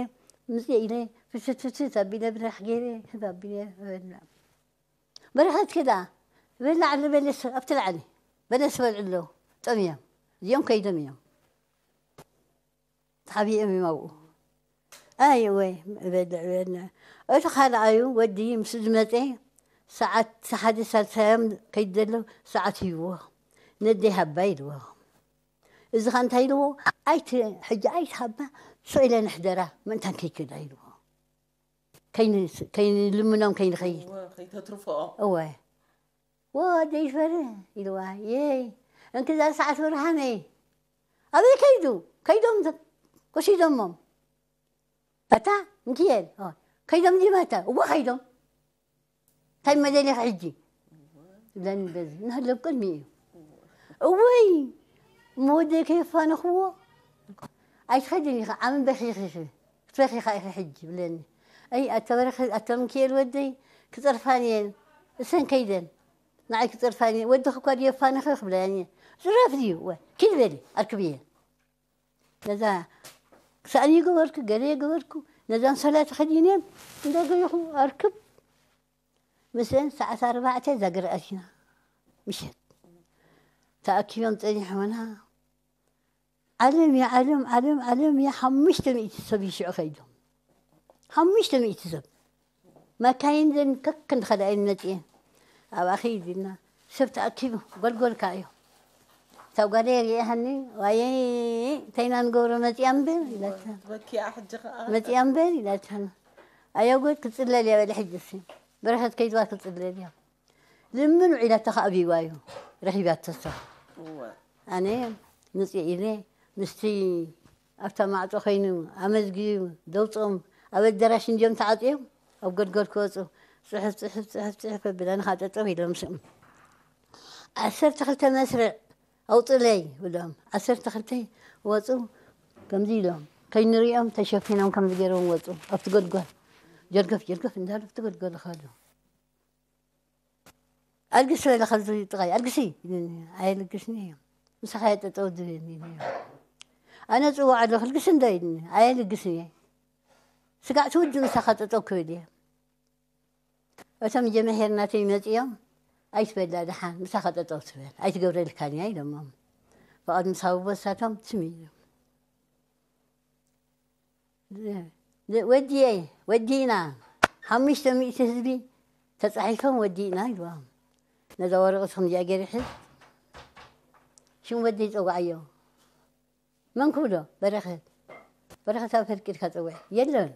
ምጽእ ኢለ ፍትፍትፍት ኣቢለ ብራሕ ገይረ ህብ ኣቢለ በላ። በረኸት ከዳ በላዕ ኣሎ በለስ ኣብቲ ላዕሊ በለስ በልዑ ኣለዉ ጠምዮም። እዚኦም ከይዶም እዮም። ተሓቢኦም እዮም ኣብኡ። ኣይ ወይ በልዕ በልና። እቲ ካልኣዩ ወዲ ምስ ዝመጸ ሰዓት ሓደ ሳልሳዮም ከይድ ዘሎ ሰዓት ሂብዎ። ነደይ ሃባ ኢልዎ። እዚ ኸ እንታይ ኢልዎ? ኣይቲ ሕጂ ኣይትሃባ፣ ስቕ ኢለ ንሕደራ፣ ምእንታን ከይክዳ ኢልዎ። ከይን-፣ ከይንልምኖም ከይንኸይድ። እወ፣ ከይተትርፍኦ። እወ። ወደይ ፈርህ ኢልዋ። የይ፣ እንክዛ ሰዓት ብርሃነይ። ኣበይ ከይዱ? ከይዶም ተ-፣ ወሲዶሞም። ኣታ፣ ምክኤል፣ ኦ፣ ከይዶም ዲባ ኣታ? እወ፣ ከይዶም። እንታይ መደሊኺ ሕጂ? ብለኒ በዚ። ንህለብ ቅድሚ እዩ። እወይ፣ እሞ ወደይ ከየፋነኽዎ? ኣይትኸድን ኢኺ፣ ዓምን በኺኺ ኢኺ። ክትበኺ ኢኻ ኢኺ ሕጂ፣ ብለኒ። ኣይ፣ ኣታ በረኸ-፣ ኣታ ምክኤል ወደይ፣ ክጸርፋን እየን። እሰን ከይደን። ንዓይ ክጸርፋን እየን። ወድኺ እኳ ድዩ የፋንኺ? ክብለኒ። ዝረፍ ድዩ? ወ-፣ ኪድ በሊ፣ ኣርክብየን። ነዛ ክሳእኒ ገበርኩ፣ ገለ ገበርኩ፣ ነዛ ኣንሶላ ተኸዲነን እንዳገየኹ ኣርክብ። ምስአን ሰዓት ኣርባዕተ ዛግር ኣቲና። ምሸት ተኣኪቦም ጸኒሖምና። ዓለም እያ፣ ዓለም፣ ዓለም፣ ዓለም እያ። ሓሙሽተ ሚእቲ ሰብ እዩ ሽዑ ከይዶም። ሓሙሽተ ሚእቲ ሰብ። መካይን ዘን ከክ እንድኸዳ እየን መጺኤን። ኣብኣ ኸይድ ኢልና ሰብ ተኣኪቡ፣ ጎልጎልካ እዩ። እታ እታ ጓለይ ሪኣሃኒ፣ "ዋየይ፣ እንታይ ኢና ንገብሮ፣ መፂኣ እምበር?" ኢላታ። ትበኪያ ሕጂ ኸዓ። "መፂኣ እምበር?" ኢላታ። "ኣየጎት ክፅለል እያ በለ ሕጅሲ። በረኸት ከይድዋ ክፅለል እያ። ልምን ውዒላታ ኸዓ ኣብይዋ እዩ፣ ረኺባቶ እሳ። እወ። ኣነ ምፅእ ኢለ ምስቲ ኣብታ ማዕፆ ኾይኑ ኣመዝጊቡ ደውፅኦም ኣብ ኣዳራሽ እንድዮም ተዓፅዮም ኣብ ጎድጎድ ክወፁ ፅሕፍ፣ ፅሕፍ፣ ፅሕፍ፣ ፅሕፍ ኣቢለ ንኻ ጠጠው ኢሎም ስም ዓሰርተ ክልተ መስርዕ ኣውፅለይ ብሎም ዓሰርተ ክልተ ወፁ። ከምዚ ኢሎም ከይንሪኦም ተሸፊኖም ከምዚ ገይሮም ወፁ። ኣብቲ ጎድጓድ ጀርገፍ ጀርገፍ እንዳሉ ኣብቲ ጎድጓድ ኸዱ። "ኣልግሲ በለ ካብዚ ጥቓይ ኣልግሲ" ኢሉኒ። ኣየልግስን እየ። "ምሳኻ እየ ጠጠው ዝብል" ኢሉኒ። ኣነ ጽውዕ ኣለኹ "ኣልግሲ እንዶ" ኢሉኒ። ኣየልግስን እየ። "ስጋዕ ትውዲ ምሳኻ ጠጠው ክብል እየ።" እቶም ጀመሄር ናተይ መጺኦም "ኣይትበላ ደሓን ምሳኻ ጠጠው ትበል ኣይትገብረልካን እያ" ኢሎሞም። ብቐድሚ ሳቡ ቦሳቶም ትም ኢሎም። ወዲየ ወዲእና ሓሙሽተ ሚእቲ ህዝቢ ተጻሒፎም ወዲእና ኢልዎም። ነዛ ወረቐት ከምዚኣ ገይረ ሕዝ ሽም ወደይ ጸውዓዮ። መን ክብሎ? በረኸት። በረኸት ኣብ ፈርቂ ኢልካ ጸውዕ። የለን።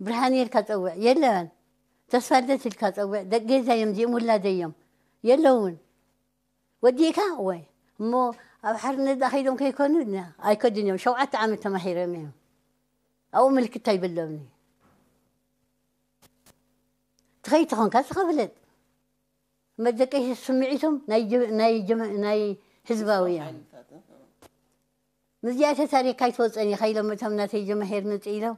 ብርሃን ኢልካ ጸውዕ። የለን። ተስፋ ልደት ኢልካ ጸውዕ። ደቂ ገዛ እዮም እዚኦም ውላደይ እዮም። የለውን። ወዲእካ ወይ እሞ ኣብ ሓርነት ደኣ ከይዶም ከይኮኑ ኣይከዱን እዮም። ሸውዓተ ዓመት ተማሂሮም እዮም። ኣብኡ ምልክት ኣይብሎምን እዩ። ትኸይድ ተኾንካ እስኻ ፍለጥ። መደቀሲ ስምዒቶም ናይ ጀ- ናይ ጀመ- ናይ ህዝባዊ እዮም። ሓይልታት፣ እህ። ምስዚኣ ተታሪካ ኣይትወፀን ኢኻ ኢሎም እቶም ናተይ ጀማሄር ምፅ ኢሎም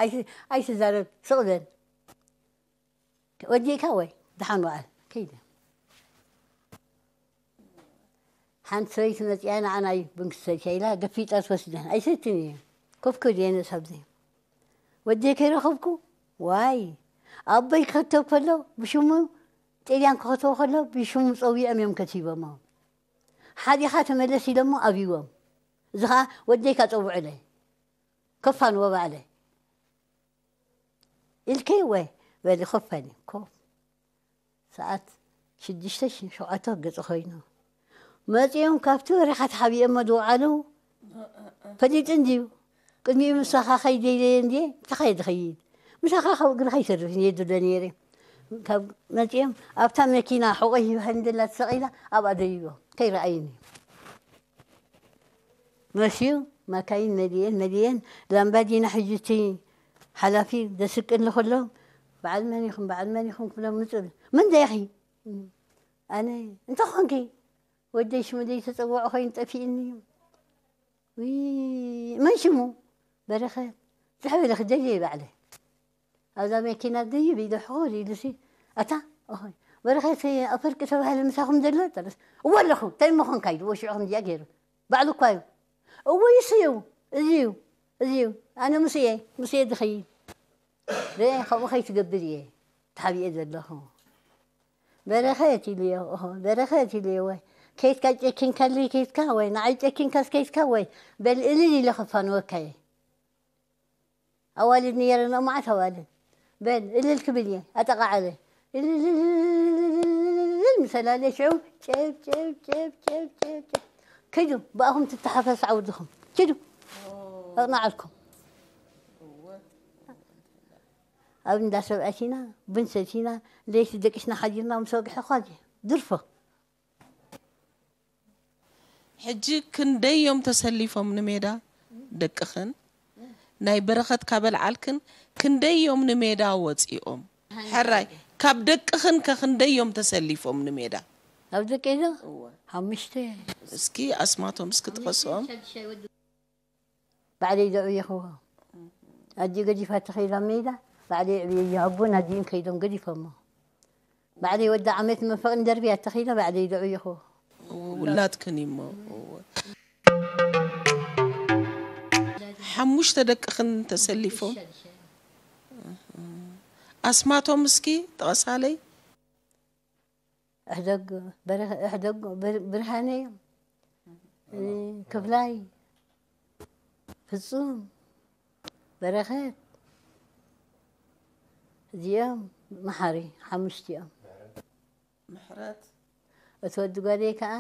ኣይት- ኣይትዛረብ ስቕ በል። ወዲእካ ወይ ደሓን ወዓል ከይደ። ሓንቲ ሰበይቲ መፂኣ ንዓና እዩ ብንክሰትያ ኢላ ገፊጣ ትወስደን ኣይሰትን እየ። ኮፍ ክብል እየ ነሳብዚ ወዲ ከይረኸብኩ ዋይ ኣቦይ ክኸተብ ከሎ ብሽሙ ጥልያን ክኸተቦ ከሎ ብሽሙ ፀዊዖም እዮም ከቲቦሞ። ሓዲኻ ተመለስ ኢሎሞ ኣብዎም። እዚ ኸዓ ወደይ ካፀውዕለይ ከፋንዎ ባዕለይ ኢልከይ ወይ በሊ ኮፍ በሊ ኮፍ። ሰዓት ሽዱሽተ ሸውዓተ ገጽ ኮይኑ መጺኦም ካብቲ በረኻ ተሓቢኦሞ ዝወዓሉ ፈሊጡ እንድዩ። ቅድሚኡ ምሳኻ ከይደ ኢለዮ እንድየ፣ ምሳኻ እየ ዝኸይድ። ምሳኻ ካብ እግርኻ ኣይተርፍን እየ ዝብሎ ነይረ። ካብ መጺኦም ኣብታ መኪና ሕቖይ ሂባኒ ዘላ ተሰቒላ ኣብኣ ደይቦም ከይረኣዩኒ። መስዩ ማካይን መሊኤን መሊኤን ላምባዲና ሕጂ እቲ ሓላፊ ዘስቅል ከሎ በዓል መን ኢኹም በዓል መን ኢኹም ክብሎም ምፅእ ብል መን ዶ ኢኺ? ኣነ እንተ ኾንኪ ወደይ ሽሙ ዘይተፀውዖ ኮይኑ ጠፊእኒ እዩ። ውይ መን ሽሙ? በረኸት ዝሕበለ ክደልዮ እዩ ባዕለ ኣብዛ መኪና ደይብ ኢሉ ሕቑር ኢሉሲ ኣታ ኦሆይ በረኸት ኣፈርቂ ተባህለ ምሳኹም ዘሎ ተለስ እወ ኣለኹ እንታይ ምኾንካ ኢልዎ ሽዑ ከምዚኣ ገይሩ ባዕሉ እኳ እዩ እወ ይስዩ እዚ እዩ እዚ እዩ ኣነ ምስየ ምስየ ዝኸይድ ደ ከምኡ ከይትገብር እየ ተሓቢኤ ዘለኹ በረኸት ኢልዮ ኦሆ በረኸት ኢልዮ ወይ ከይትካ ጨኪንካለይ ከይትካ ወይ ንዓይ ጨኪንካስ ከይትካ ወይ በል እልል ኢለ ከፋንወካ እየ ኣዋልድ ነይረን መዓት ኣዋልድ በል እልል ክብል እየ ኣጠቓዓለ እልል ምሰላለ ሽዑ ጨብ ጨብ ጨብ ጨብ ጨብ ጨብ ክዱ ብኣኹም ትተሓፈስ ዓውድኹም ክዱ ኣቕናዓልኩም ኣብ እንዳ ሰብ ኣቲና ቡን ሰቲና ለይቲ ደቂስና ሓዲርና ምስ ወግሐ ኳ ድርፎ ሕጂ ክንደይ እዮም ተሰሊፎም ንሜዳ ደቅኽን ናይ በረኸት ካበልዓልክን ክንደይ እዮም ንሜዳ ወፂኦም ሕራይ ካብ ደቅኽን ከ ክንደይ እዮም ተሰሊፎም ንሜዳ ኣብ ደቀይ ዶ ሓሙሽተ እስኪ ኣስማቶም እስኪ ጥቀስኦም ባዕለይ ዘዕብየኽዎ ኣዲኡ ገዲፋ ተኸይዳ ሜዳ ባዕለይ ዕብየያ ኣቦን ኣዲኡን ከይዶም ገዲፎሞ ባዕለይ ወዲ ዓመት መፈቕን ደርብያ ተኸይዳ ባዕለይ ዘዕብየኽዎ ውላድክን እሞ ሓሙሽተ ደቅኽን ተሰሊፎም ኣስማቶም እስኪ ጠቐሳለይ እሕደግ በረኸ እሕደግ ብርሃነ ክፍላይ ፍጹም በረኸት እዚኦም መሓሪ ሓሙሽቲኦም ምሕረት እቲ ወዲ ጓደይ ከዓ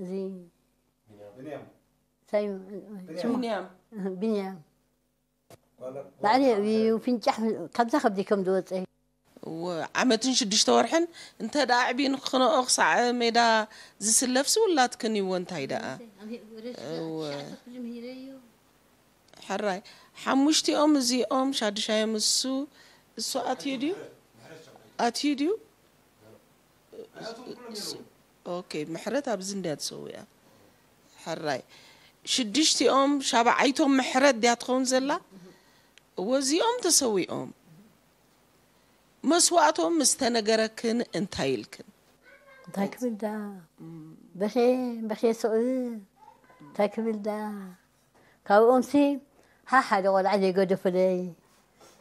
እዚ ሳይ- ሽሙ- ቢንያም። ቢንያም። ላዕሊ እዩ ፍንጫሕ ካብዛ ከብዲ ከም ዝወፀ። እወ፣ ዓመትን ሽዱሽተ ወርሕን እንተ ደኣ ኣዕብዩ ንክነኦ ክሳዕ ሜዳ ዝስለፍ ስውላትክን እዎ እንታይ ደኣ። እወ። ሕራይ ሓሙሽቲኦም እዚኦም ሻዱሻዮም እሱ እሱ ኣትዩ ድዩ? ኣትዩ ድዩ? ኦኬ፣ ምሕረት ኣብዚ እንድያ ተሰዊኣ። ሕራይ ሽዱሽቲኦም ሻብዓይቶም ምሕረት ድያ ትኸውን ዘላ? እወ፣ እዚኦም ተሰዊኦም። መስዋእቶም ምስ ተነገረክን እንታይ ኢልክን? እንታይ ክብል ደኣ? በኼ በኼ ስቕ እንታይ ክብል ደኣ? ካብኦምሲ ሓ ሓደ ቆልዓ ዘይገደፈለይ።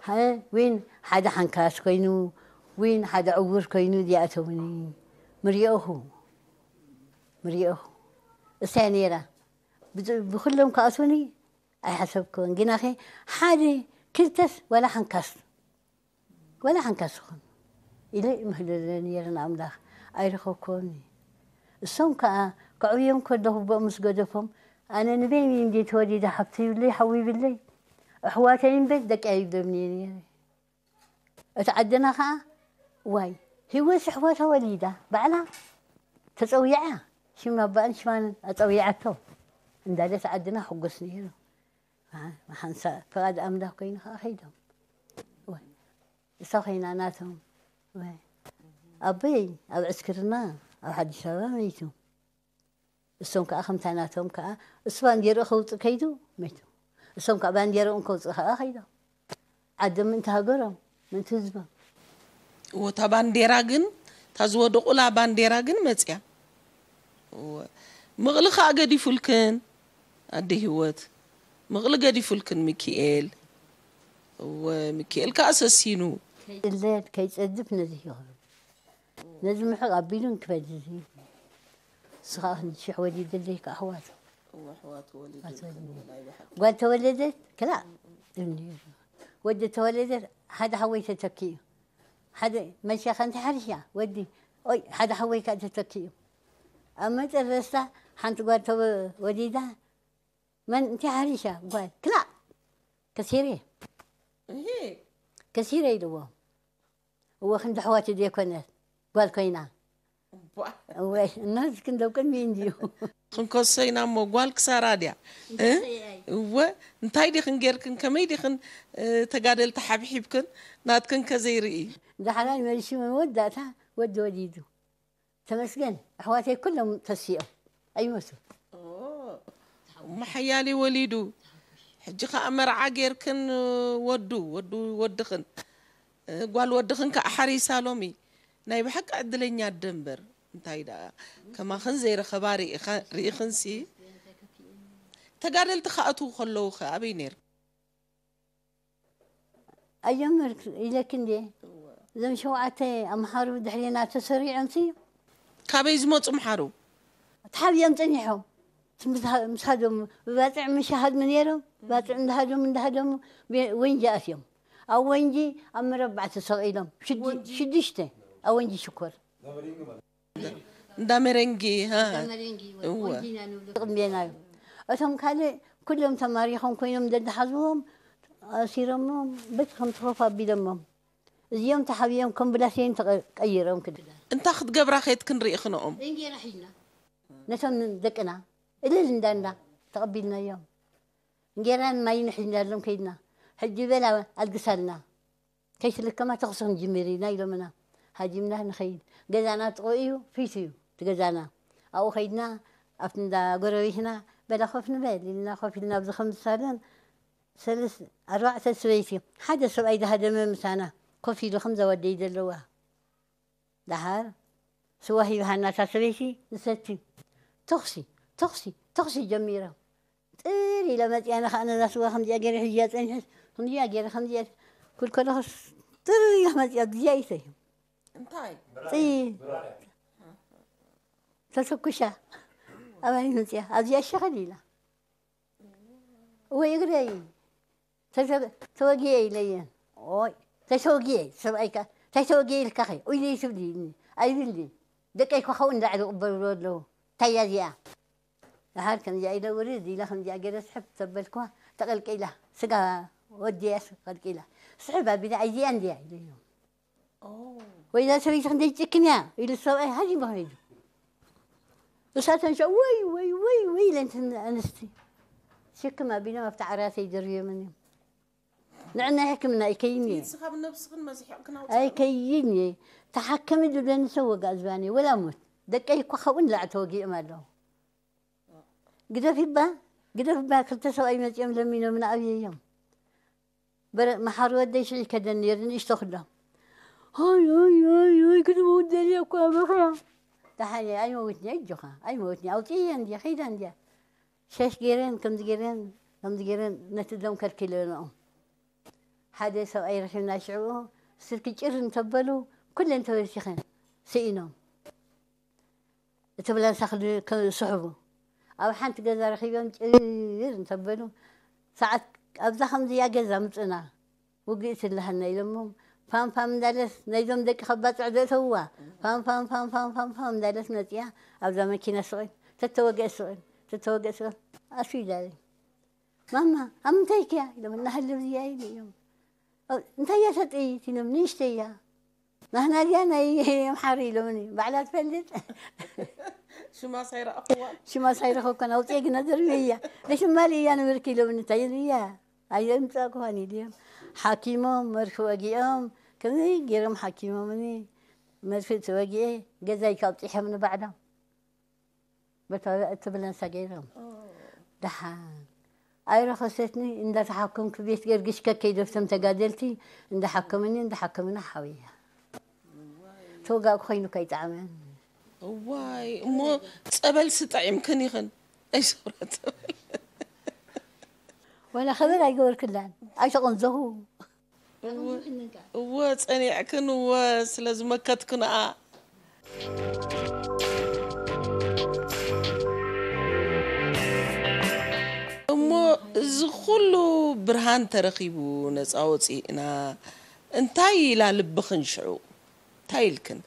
ሃ- ዊን ሓደ ሓንካስ ኮይኑ፣ ዊን ሓደ ዕውር ኮይኑ ዝኣተውኒ። ምርየኹ፣ ምርየኹ። እሳይ ነይራ። ብዝ- ብኹሎም ክኣትውኒ ኣይሓሰብኩን። ግናኸ ሓደ ክልተስ ዋላ ሓንካስ፣ ዋላ ሓንካስ ይኹን ኢለ ይምህለለ ነይረ ንኣምላኽ። ኣይረኸብኩዎን። እሶም ከኣ ከዕብዮም ከለኹ ብኦም ምስ ገደፎም፣ ኣነ ንበይነይ እንድየ ተወሊደ፣ ሓብቲ ይብለይ፣ ሓዊ ይብለይ፣ ኣሕዋተይ እምበር ደቂ ኣይብሎምን እየ ነይረ። እቲ ዓድና ከኣ፣ ዋይ፣ ህይወት ኣሕዋታ ወሊዳ፣ ባዕላ ተጸዊዓ፣ ሽም ኣባኣን ሽማን ኣጸዊዓቶ እንዳለት ዓድና ሕጉስ ነይሩ። ሓንሳእ ፍቓድ ኣምላኽ ኮይኑ ከኣ ከይዶም። ወይ፣ እሳ ኮይና ናቶም። ወይ፣ ኣቦይ ኣብ ዕስክርና ኣብ ሓዲስ ኣበባ መይቱ። እሶም ከኣ ከምታ ናቶም ከኣ እሱ ባንዴርኡ ከውጽእ ከይዱ መይቱ። እሶም ከኣ ባንዴርኦም ከውጽእ ከኣ ከይዶም። ዓዶም ምእንቲ ሃገሮም፣ ምእንቲ ህዝቦም። እወ፣ እታ ባንዴራ ግን፣ እታ ዝወደቑላ ባንዴራ ግን መጽያ። እወ፣ ምቕሊ ከኣ ገዲፉልክን፣ ኣደ ህይወት። ምቕሊ ገዲፉልክን ሚኪኤል። እወ፣ ሚኪኤል ከኣ ሰሲኑ። ከይጽለል፣ ከይጸድፍ ነዚ ይኽእል። ነዚ ምሕቕ ኣቢሉ እንክበል እዚ። ንሱ ከኣ ክንዲ ሽሕ ወሊድለይ ከኣ ኣሕዋት። እወ፣ ኣሕዋት ወሊዱ ኣሕዋት ወሊዱ። ናይ ብሓቂ። ጓል ተወለደት፣ ክላእ። እኒ ወዲ ተወለደ፣ ሓደ ሓወይ ተተኪኡ። ሓደ መሻ ከንቲ ሓሪሻ፣ ወዲ፣ ኦይ፣ ሓደ ሓወይ ከኣ ተተኪኡ። ኣብ መጨረስታ ሓንቲ ጓል ተወ- ወሊዳ፣ መን እንታይ ሓሪሻ? ጓል፣ ክላእ። ከሲረ። እሂ። ከሲረ ኢልዎ። እወ፣ ክንዲ ኣሕዋቱ ዘይኮነት፣ ጓል ኮይና። እባ። እወ፣ እናዚ ክንደው ቅድሚ እንድዩ። ክንከሶ ኢና እሞ፣ ጓል ክሳራ ድያ? እ? እንታይ ኣይ። እወ፣ እንታይ ዲኽን ጌርክን፣ ከመይ ዲኽን፣ እ፣ ተጋደልቲ ሓብሒብክን፣ ናትክን ከዘይርኢ? ዳሕራይ መሊሱ መወዳእታ ወዲ ወሊዱ። ተመስገን፣ ኣሕዋተይ ኩሎም ተሲኦም። ኣይሞቱ። ኦ፣ እሞ ሓያሊ ወሊዱ። ሕጂ ኸኣ መርዓ ጌርክን ወዱ፣ ወዱ ወድኽን፣ እ፣ ጓል ወድኽን ከኣ ሓሪሳ ሎሚ። ናይ ብሓቂ ዕድለኛ ኣደ እምበር። እንታይ ደኣ፣ ከማኽን ዘይረኸባ ርኢኻ- ርኢኽንሲ። ተጋደልቲ ክኣትዉ ከለዉ ኸ ኣበይ ነይርክን? ኣየምር ኢለኪ እንዴ? እዞም ሸውዓተ ኣምሓሩ ድሕሬና ተሰሪዖምሲ። ካበይ ዝመጹ ኣምሓሩ? ተሓብዮም ጸኒሖም። ምስ ሃ- ምስ ሃደሙ፣ ብባጽዕ ምሽ ሃድሙ ነይሮም። ባጽዕ እንዳሃደሙ፣ እንዳሃደሙ፣ ቤ- ወንጂ ኣትዮም። ኣብ ወንጂ ኣብ መረባዕ ተሰቒሎም። ሽዱ- ወንጂ? ሽዱሽተ። ኣብ ወንጂ ሽኮር። እንዳ መረንጊ፣ ሃ። እንዳ መረንጊ፣ እወ። ወንጂ ኢና ንብሎ። ቅድሜና እዩ። እቶም ካልእ ኩሎም ተማሪኾም ኮይኖም ደድሓዝዎም፣ ኣሲሮሞም፣ በቲ ከም ተኾፍ ኣቢሎሞም። እዚኦም ተሓቢኦም ከም ብላሴን ተቐ- ቀይሮም ክዳ። እንታይ ክትገብራ ኸይድክን ርኢኽንኦም? እንጌራ ሒዝና። ነቶም ደቅና እልል እንዳንዳ ተቐቢልናዮም። እንጌራን ማይን ሒዝናሎም ከይድና። ሕጂ በላ ኣልግሳልና። ከይትልከማ ተኹሲ ክንጅምር ኢና ኢሎምና። ሃጂምና ንኸይድ። ገዛና ጥቕኡ እዩ፣ ፊቱ እዩ እቲ ገዛና። ኣብኡ ከይድና፣ ኣብቲ እንዳ ጎረቤትና፣ በላ ኮፍ ንበል ኢልና ኮፍ ኢልና ኣብዚ ከም ሳሎን ሰለስ-፣ ኣርባዕተ ሰበይቲ፣ ሓደ ሰብኣይ ዝሃደመ ምሳና ኮፍ ኢሉ ከምዛ ወደይ ዘለዋ። ደሓር ስዋ ሂብሃና እታ ሰበይቲ ንሰቲ። ተኹሲ፣ ተኹሲ፣ ተኹሲ ጀሚሮም። ጥር ኢለ መፅያ፣ ኣነ ኸዓ ነዛ ስዋ ከምዚኣ ገይረ ሒዝያ ፀኒሐስ፣ ከምዚኣ ገይረ፣ ከምዚኣ ክብል ከለኹስ ጥር ኢለ መፅያ፣ እዚኣ ይሰዩ። እንታይ? ጥይ ተተኩሻ ኣባይ መፅያ፣ ኣብዚኣ ሸኸል ኢላ። ወይ እግረይ ተዘ- ተወጊኤ ኢለየን። ኦይ ተተወጊኤ፣ ሰብኣይካ እንታይ ተወጊኤ ኢልካኸ? ኢሉ ትብሊ? ኣይብልኒ። ደቀይ እኮ ካብኡ እንዳዕሉ ይቕበልዎ ኣለዉ። እንታይ እያ እዚኣ? ደሓር ከምዚኣ ኢለ ውርድ ኢለ ከምዚኣ ገይረ ስሕብ ተበልኩዋ፣ ተቐልቂላ፣ ስጋ ወዲያ ቀልቂላ። ስሕብ ኣቢላ፣ ኣይዚኣ እንድያ ኢለዮም። ኦ። ወይ እዛ ሰበይቲ ክንደይ ትጭክን እያ ኢሉ ሰብኣይ ሃዲሙ ኸይዱ። እሳተን ሸ-፣ ወይ፣ ወይ፣ ወይ፣ ወይ ኢለን እተን ኣንስቲ ሽክም ኣቢሎም ኣብቲ ዓራተይ ደርብዮምን እዮም። ንዕና ሕክምና ኣይከይን እየ። ንስኻ ብነብስኽን መዚሕቕክን ኣውፅእን። ኣይከይን እየ። ተሓከሚ ዝብለኒ ሰብ ወጋእ ዝባኒ ወላ ሞት። ደቀይ እኮ ካብኡ ንላዕ ተወጊኦም ኣለዉ። ግደፍ ይባ፣ ግደፍ ይባ፣ ክልተ ሰብኣይ መጺኦም ለሚኖም ንኣብየዮም። በረ-፣ መሓሪ ወደይ ሽዒ ከደን ነይሩ ንእሽቶ ክሎም። ሆይ፣ ሆይ፣ ሆይ፣ ሆይ፣ ክትመውት ደልየ እኮ በኻ። ደሓን እየ፣ ኣይመውትን እየ፣ ኣጆኻ፣ ኣይመውትን እየ፣ ኣውፅእየ እንድየ፣ ከይዳ እንድያ። ሸሽ ገይረን፣ ከምዚ ገይረን፣ ከምዚ ገይረን ነቲ ደም ከልኪለንኦም። ሓደ ሰብኣይ ረኺብና ሽዑ፣ ስልኪ ጭር እንተበሉ፣ ኩለን ተበቲኸን፣ ስኢኖም። እቲ ብላንሳ ክል-፣ ክስሕቡ። ኣብ ሓንቲ ገዛ ረኺቦም ጭር እንተበሉ፣ ሰዓት ኣብዛ ከምዚኣ ገዛ ምጽና፣ ውግእ ትልሃና ኢሎሞም፣ ፋም ፋም እንዳለስ፣ ናይዞም ደቂ ከባጽዕ ዘእተውዋ፣ ፋም ፋም ፋም ፋም ፋም ፋም እንዳለስ መጺኣ፣ ኣብዛ መኪና ስቕ ኢል፣ ተተወግአ ስቕ ኢል፣ ተተወግአ ስቕ ኢል፣ ኣስዩ ኢላለይ። ማማ፣ ኣብ ምንታይ ኢኪያ? ኢሎም፣ እናሃለብዝያ ኢሉ እዮም። ኦ፣ እንታይ እያ እታ ጥይት? ኢሎም፣ ንእሽተይ እያ። ናህና ድያ ናይ ኣምሓሩ? ኢሎምኒ፣ ባዕላ ትፈልጥ። ሽማስ ኣይረኣኹዋን። ሽማስ ኣይረኸብኩን፣ ኣውፅኤ ግና ደርብየ እያ። ለሽማሊ እያ ነበርክ? ኢሎምኒ፣ እንታይ እያ? ኣየምፃእኩዋን ኢልዮም። ሓኪሞም፣ መርፊ ወጊኦም፣ ከመይ ገይሮም ሓኪሞምኒ። መርፊ ተወጊኤ፣ ገዛይ ካብ ፅሖም ንባዕሎም። በታ እትብለን ሰገይሮም። ኦ። ደሓን። ኣይረኸሰትኒ፣ እንዳተሓከምኩ ቤት ገርግሽ ከከይደ ብቶም ተጋደልቲ እንዳሓከሙኒ፣ እንዳሓከሙኒ ሓውያ። ተወጋእኩ ኮይኑ ከይጠዓመን። እዋይ፣ እሞ ጸበልሲ ጠዒምክን ኢኽን? ኣይሰብራ ጸበል። ወላ ኸበር ኣይገበርክላን፣ ኣይተቐንዘኹ። እወ፣ እወ፣ ጸኒዕክን፣ እወ፣ ስለ ዝመከትክንኣ። እሞ እዚ ኹሉ ብርሃን ተረኺቡ፣ ነጻ ወጺእና፣ እንታይ ኢላ ልብኽን ሽዑ? እንታይ ኢልክን?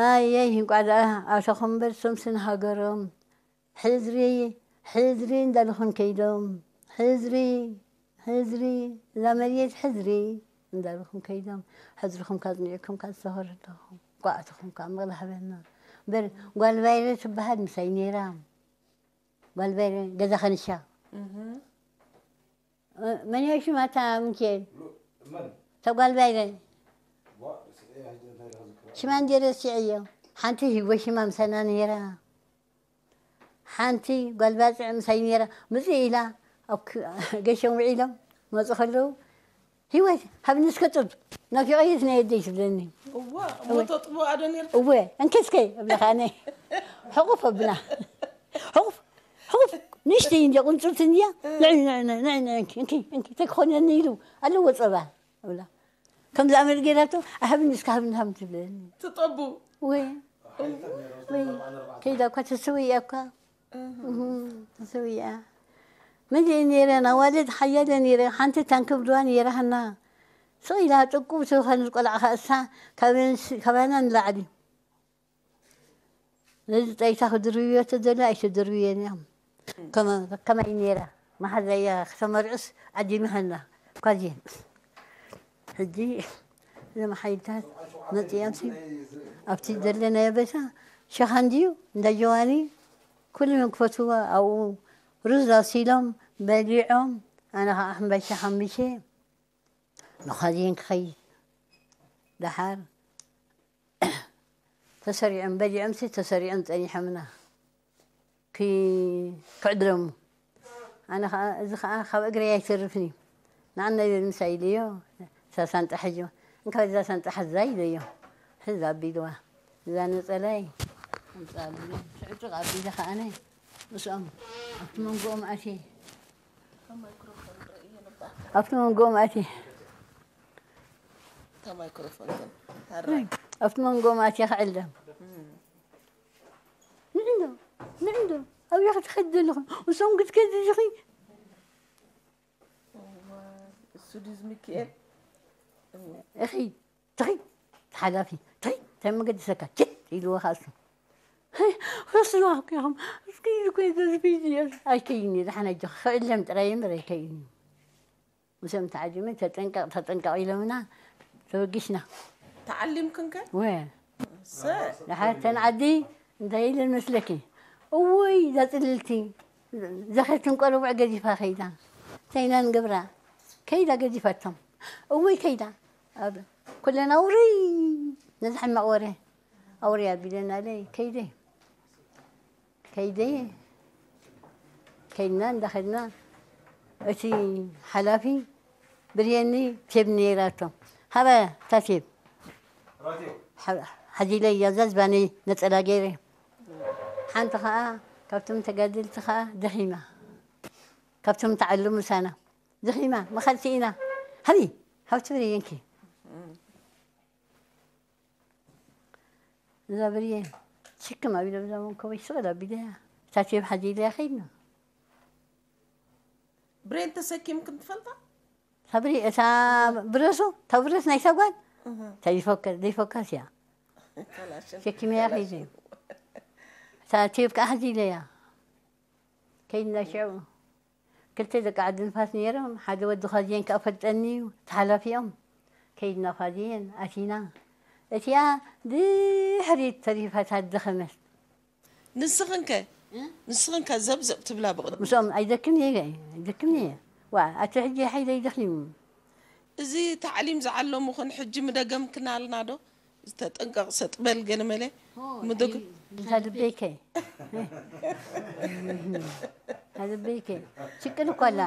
ኣየይ፣ እንቋዕ ደኣ ኣተኹም እምበር፣ ሶምስን ሃገሮም። ሕዝሪ፣ ሕዝሪ እንዳልኹን ከይዶም፣ ሕዝሪ፣ ሕዝሪ፣ እዛ መሬት ሕዝሪ እንዳልኹም ከይዶም፣ ሕዝርኹም ካጽኒዕኩም ካስተኸረለኹም፣ ኳዕትኹም ካብ ምቕላሕ በልና። እምበር ጓል ባይረ ትበሃል ምሳይ ነይራ። ጓል ባይረ ገዛ ኸንሻ። እህ። እ፣ መን እያ ሽማ እታ ምንኬል? ሉ-፣ መን? እታ ጓል ባይረ። ዋ፣ ስ-፣ እ፣ ሕጂ እንታይ ኢልካ ዝክራ? ሽማ እንዴ ረሲዐዮ። ሓንቲ ሂወ ሽማ ምሳና ነይራ። ሓንቲ ጓል ባጽዕ ምሳይ ነይራ። ምጽእ ኢላ ኣብ ክ-፣ ገሸም ውዒሎም መጹ ከለዉ፣ "ህይወት፣ ሃብኒ እስከ ጡብ፣ ናፊቐ እየ እቲ ናይ ኣደይ" ትብለኒ። እዋ፣ እሞ እወ። ተጥብዋ ዶ ነይርካ? እወ፣ እንኪ እስከ እብላ ከኣ ኣነ። ሕቑፍ ኣብላ። ሕቑፍ፣ ሕቑፍ፣ ንእሽተይ እንድያ፣ ቁንጽልቲ እንድያ። እ። ንዒ፣ ንዒ፣ ንዒ፣ ንዒ፣ ንዒ፣ እንኪ፣ እንኪ፣ እንኪ፣ ተክኾነኒ ኢሉ ኣለዎ ጸባ እብላ። ከምዚ ኣመል ገይራቶ፣ "ሃብኒ እስከ፣ ሃብኒ፣ ሃብኒ" ትብለኒ። ትጠቡ? እወ። ወይ፣ ከይዳ እኳ ተሰዊኣ እኳ። እህ። እህ፣ ተሰዊኣ። መሊኡ ነይረን፣ ኣዋልድ ሓያለ ነይረ። ሓንቲ ታንክብ ድዋ ነይራ ሃና። ስቕ ኢላ ጥቁብ ትኾን ቆልዓ ኸኣ እሳ ካበን-፣ ካባና ንላዕሊ። ነዚ ጣይታ ክድርብዮ ተደልዩ ኣይተደርብዮን እዮም። ከመ-፣ ከመይ ነይራ? መሓዛያ ክተመርዕስ ዓዲሚ ሃና። ኳዚ። ሕጂ እዞም ሓይልታት መጺኦምሲ ኣብቲ ዘለናዮ ቦታ ሸኻ እንድዩ፣ እንዳ ጀዋኒ ኩሉ ክፈትዎ ኣብኡ ሩዝ ኣብሲሎም በሊዖም፣ ኣነ ኸዓ ሕምባሻ ሓምቢሸ መኻዚን ክኸይድ። ደሓር ተሰሪዖም በሊዖምሲ ተሰሪዖም ጸኒሖምና። ኪ-፣ ክዕድለሙ። ኣነ ኸኣ፣ እዚ ኸኣ ካብ እግረይ ኣይተርፍን እዩ። ንዓና ይብል ምሳይ ኢለዮ፣ እታ ሳንጣ ሕጂ፣ እንካ እዛ ሳንጣ ሓዛ ኢለዮ። ሕዛ ኣቢልዋ። እዛ ነጸላይ ኣምጻሉ። ሽዕጭቕ ኣቢለ ኸኣ ኣነ ምስኦም ኣብቲ መንጎኦም ኣትየ። ኣብቲ መንጎኦም ኣትየ። እታ ማይክሮፎን ግን፣ ኣራይ። ኣብቲ መንጎኦም ኣትየ ክዕለም። እም። ንዕንዶ፣ ንዕንዶ፣ ኣብያ ክትኸዲ ዘለኹ፣ እሶም ክትከዲ ኢኺ። እዋ፣ እሱ ድዩ ሚካኤል? እኺ፣ ትኺ፣ ተሓላፊ፣ ትኺ፣ እንታይ መገድሰካ ችት ኢልዎ ካሱ። ፈስዋ እኮ ኢኹም እስኪ ኢሉ እኮ እዩ ዘዝብይ ዝዮ። ኣይከይን እዩ ደሓን ኣጆኻ ክዕለም ጥራይ እምበር ኣይከይን እዩ። ምስኦም ተዓሊመ ተጠንቀቕ ተጠንቀቕ ኢሎምና ተበጊስና። ተዓሊምክን ከ? ወ ሰ ደሓር ተን ዓዲ እንታይ ኢለን መስለኪ? እወይ እዛ ጽልልቲ ዘኸትን ቆርቡዕ ገዲፋ ከይዳ። እንታይ ኢና ንገብራ? ከይዳ ገዲፋቶም። እወይ ከይዳ ኣብ ኩለን ኣውርይ ነዚ ሕማቕ ወረ ኣውርይ ኣቢለናለይ ከይደ ከይደ ከይድና እንዳኸድና እቲ ሓላፊ ብርየኒ ቴብ ነይራቶ። ሃበ እታ ቴብ ሓዚለ እያ እዛ ዝባነይ ነፀላ ገይረ። ሓንቲ ከዓ ካብቶም ተጋደልቲ ከዓ ደኺማ ካብቶም ተዓሉ ምሳና ደኺማ መኸልቲ ኢና ሃቢ ሃብቲ ብርየንኪ እዛ ብርየን ሽክም ኣቢለ ብዛ መንኮበይ ስቕል ኣቢለያ እታ ቴብ ሓዚለያ ከይድና ብሬን ተሰኪምክን ትፈልጣ? ሳብሪ እታ ብረሱ እታ ብረስ ናይ ሰጓን ተይፎከስ ዘይፎከስ እያ ካላሽን- ሸኪመያ ከይደ እታ ቴብ ከዓ ሓዚለያ ከይድና ሽዑ ክልተ ደቂ ዓዲ ንፋስ ነይሮም ሓደ ወዲ ኻዝየን ከዓ ፈልጠኒ እዩ ተሓላፊኦም ከይድና ፋዝየን ኣቲና እቲኣ ድሕሪት ተሪፋ ታደኸመት ንስኽን ከ ንስኽን ከ ዘብዘብ ትብላ ብቕድሚ ምስኦም ኣይደክም እየ ኣይደክም እየ ዋ ኣቲ ሕጂ ሓይለ ይደኽም እዚ ታዕሊም ዝዓለሙኽን ሕጂ ምደገምክናልና ዶ ዝተጠንቀቕ ሰጥበል ገለ መለ ምድግ እዛ ልበይከ እዛ ልበይከ ሽቅል እኮ ኣላ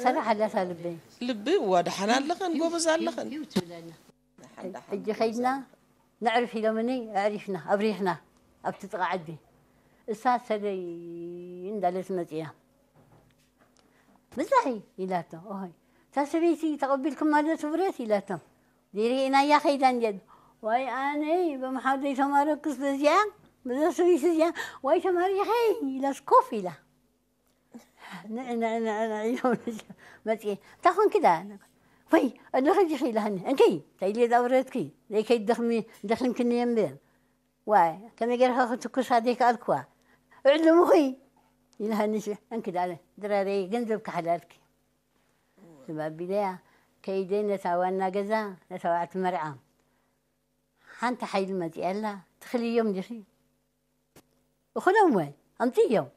ሰራሕ ኣላታ ልበይ ልቢ እዋ ደሓን ኣለኽን ጎበዝ ኣለኽን ሕጂ ኸይድና ነዕርፍ ኢሎምኒ ኣዕሪፍና ኣብሪኽና ኣብቲ ጥቓ ዓዲ እሳ ሰደይ እንዳለት መፅያ ብዛሒ ኢላቶ ኦሆይ እታ ሰበይቲ ተቐቢልኩም ማለት ብረት ኢላቶ ዘይርኢናያ ኸይዳ እንጀል ዋይ ኣነይ በምሓደይ ተማረኩስ በዚኣ በዛ ሰበይቲ እዚኣ ዋይ ተማሪኸይ ኢላስ ኮፍ ኢላ ንዕ ንዕ ንዕ ንዕ ኢሎም መፅየ እንታይ ኾንኪ ዳ ወይ ኣለኸ ዲኺ ኢላሃኒ እንከይ እንታይ ኢለ ዳውረትኪ ዘይከይ ደኽሚ ደኺምክኒ እምበር ዋይ ከመይ ገይርካ ክትኩሳ ዘይከኣልክዋ እዕልምኺ ኢላሃኒ እንኪ ዳ ድራረይ ገንዘብ ክሓላልኪ ስባቢለያ ከይደ ነታ ዋና ገዛ ነታ ዋዕቲ መርዓ ሓንቲ ሓይሊ መፅያ ኣላ ትኽልዮም ዲኺ እኹሎም ወ ኣምፅእዮም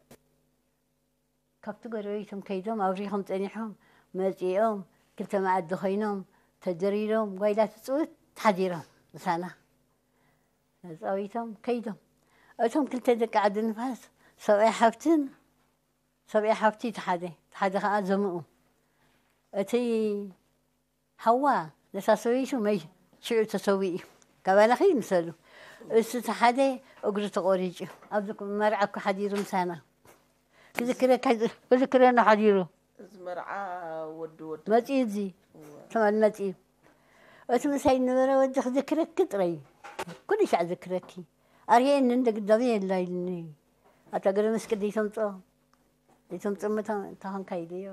ካብቲ ጎረቤቶም ከይዶም ኣብሪኾም ፀኒሖም መፂኦም ክልተ መኣዲ ኮይኖም ተደሪሮም ጓይላ ትፅውት ሓዲሮም ምሳና ተፃዊቶም ከይዶም እቶም ክልተ ደቂ ዓዲ ንፋስ ሰብኣይ ሓፍትን ሰብኣይ ሓፍቲ እቲ ሓደ እቲ ሓደ ከዓ ዘምኡ እቲ ሓዋ ነታ ሰበይቱ መይ ሽዑ ተሰዊኡ ካባና ከይምሰሉ እሱ እቲ ሓደ እግሩ ተቆሪጩ ኣብዚ መርዓ እኮ ሓዲሩ ምሳና ክዝክረካ ክዝክረና ሓዲሩ እዚ መርዓ ወዲ ወዲ መፂኡ እዚ ትማል መፂኡ እቲ ምሳይ ነበረ ወዲ ክዝክረኪ ጥራይ ኩሉ ሻዕ ዝክረኪ ኣርየኒ እንደ ግዳሚ የላ ኢልኒ ኣታ ገለ መስቀል ዘይተምፅኦ ዘይተምፅኦ መታ እንታ ኾንካ ኢለዮ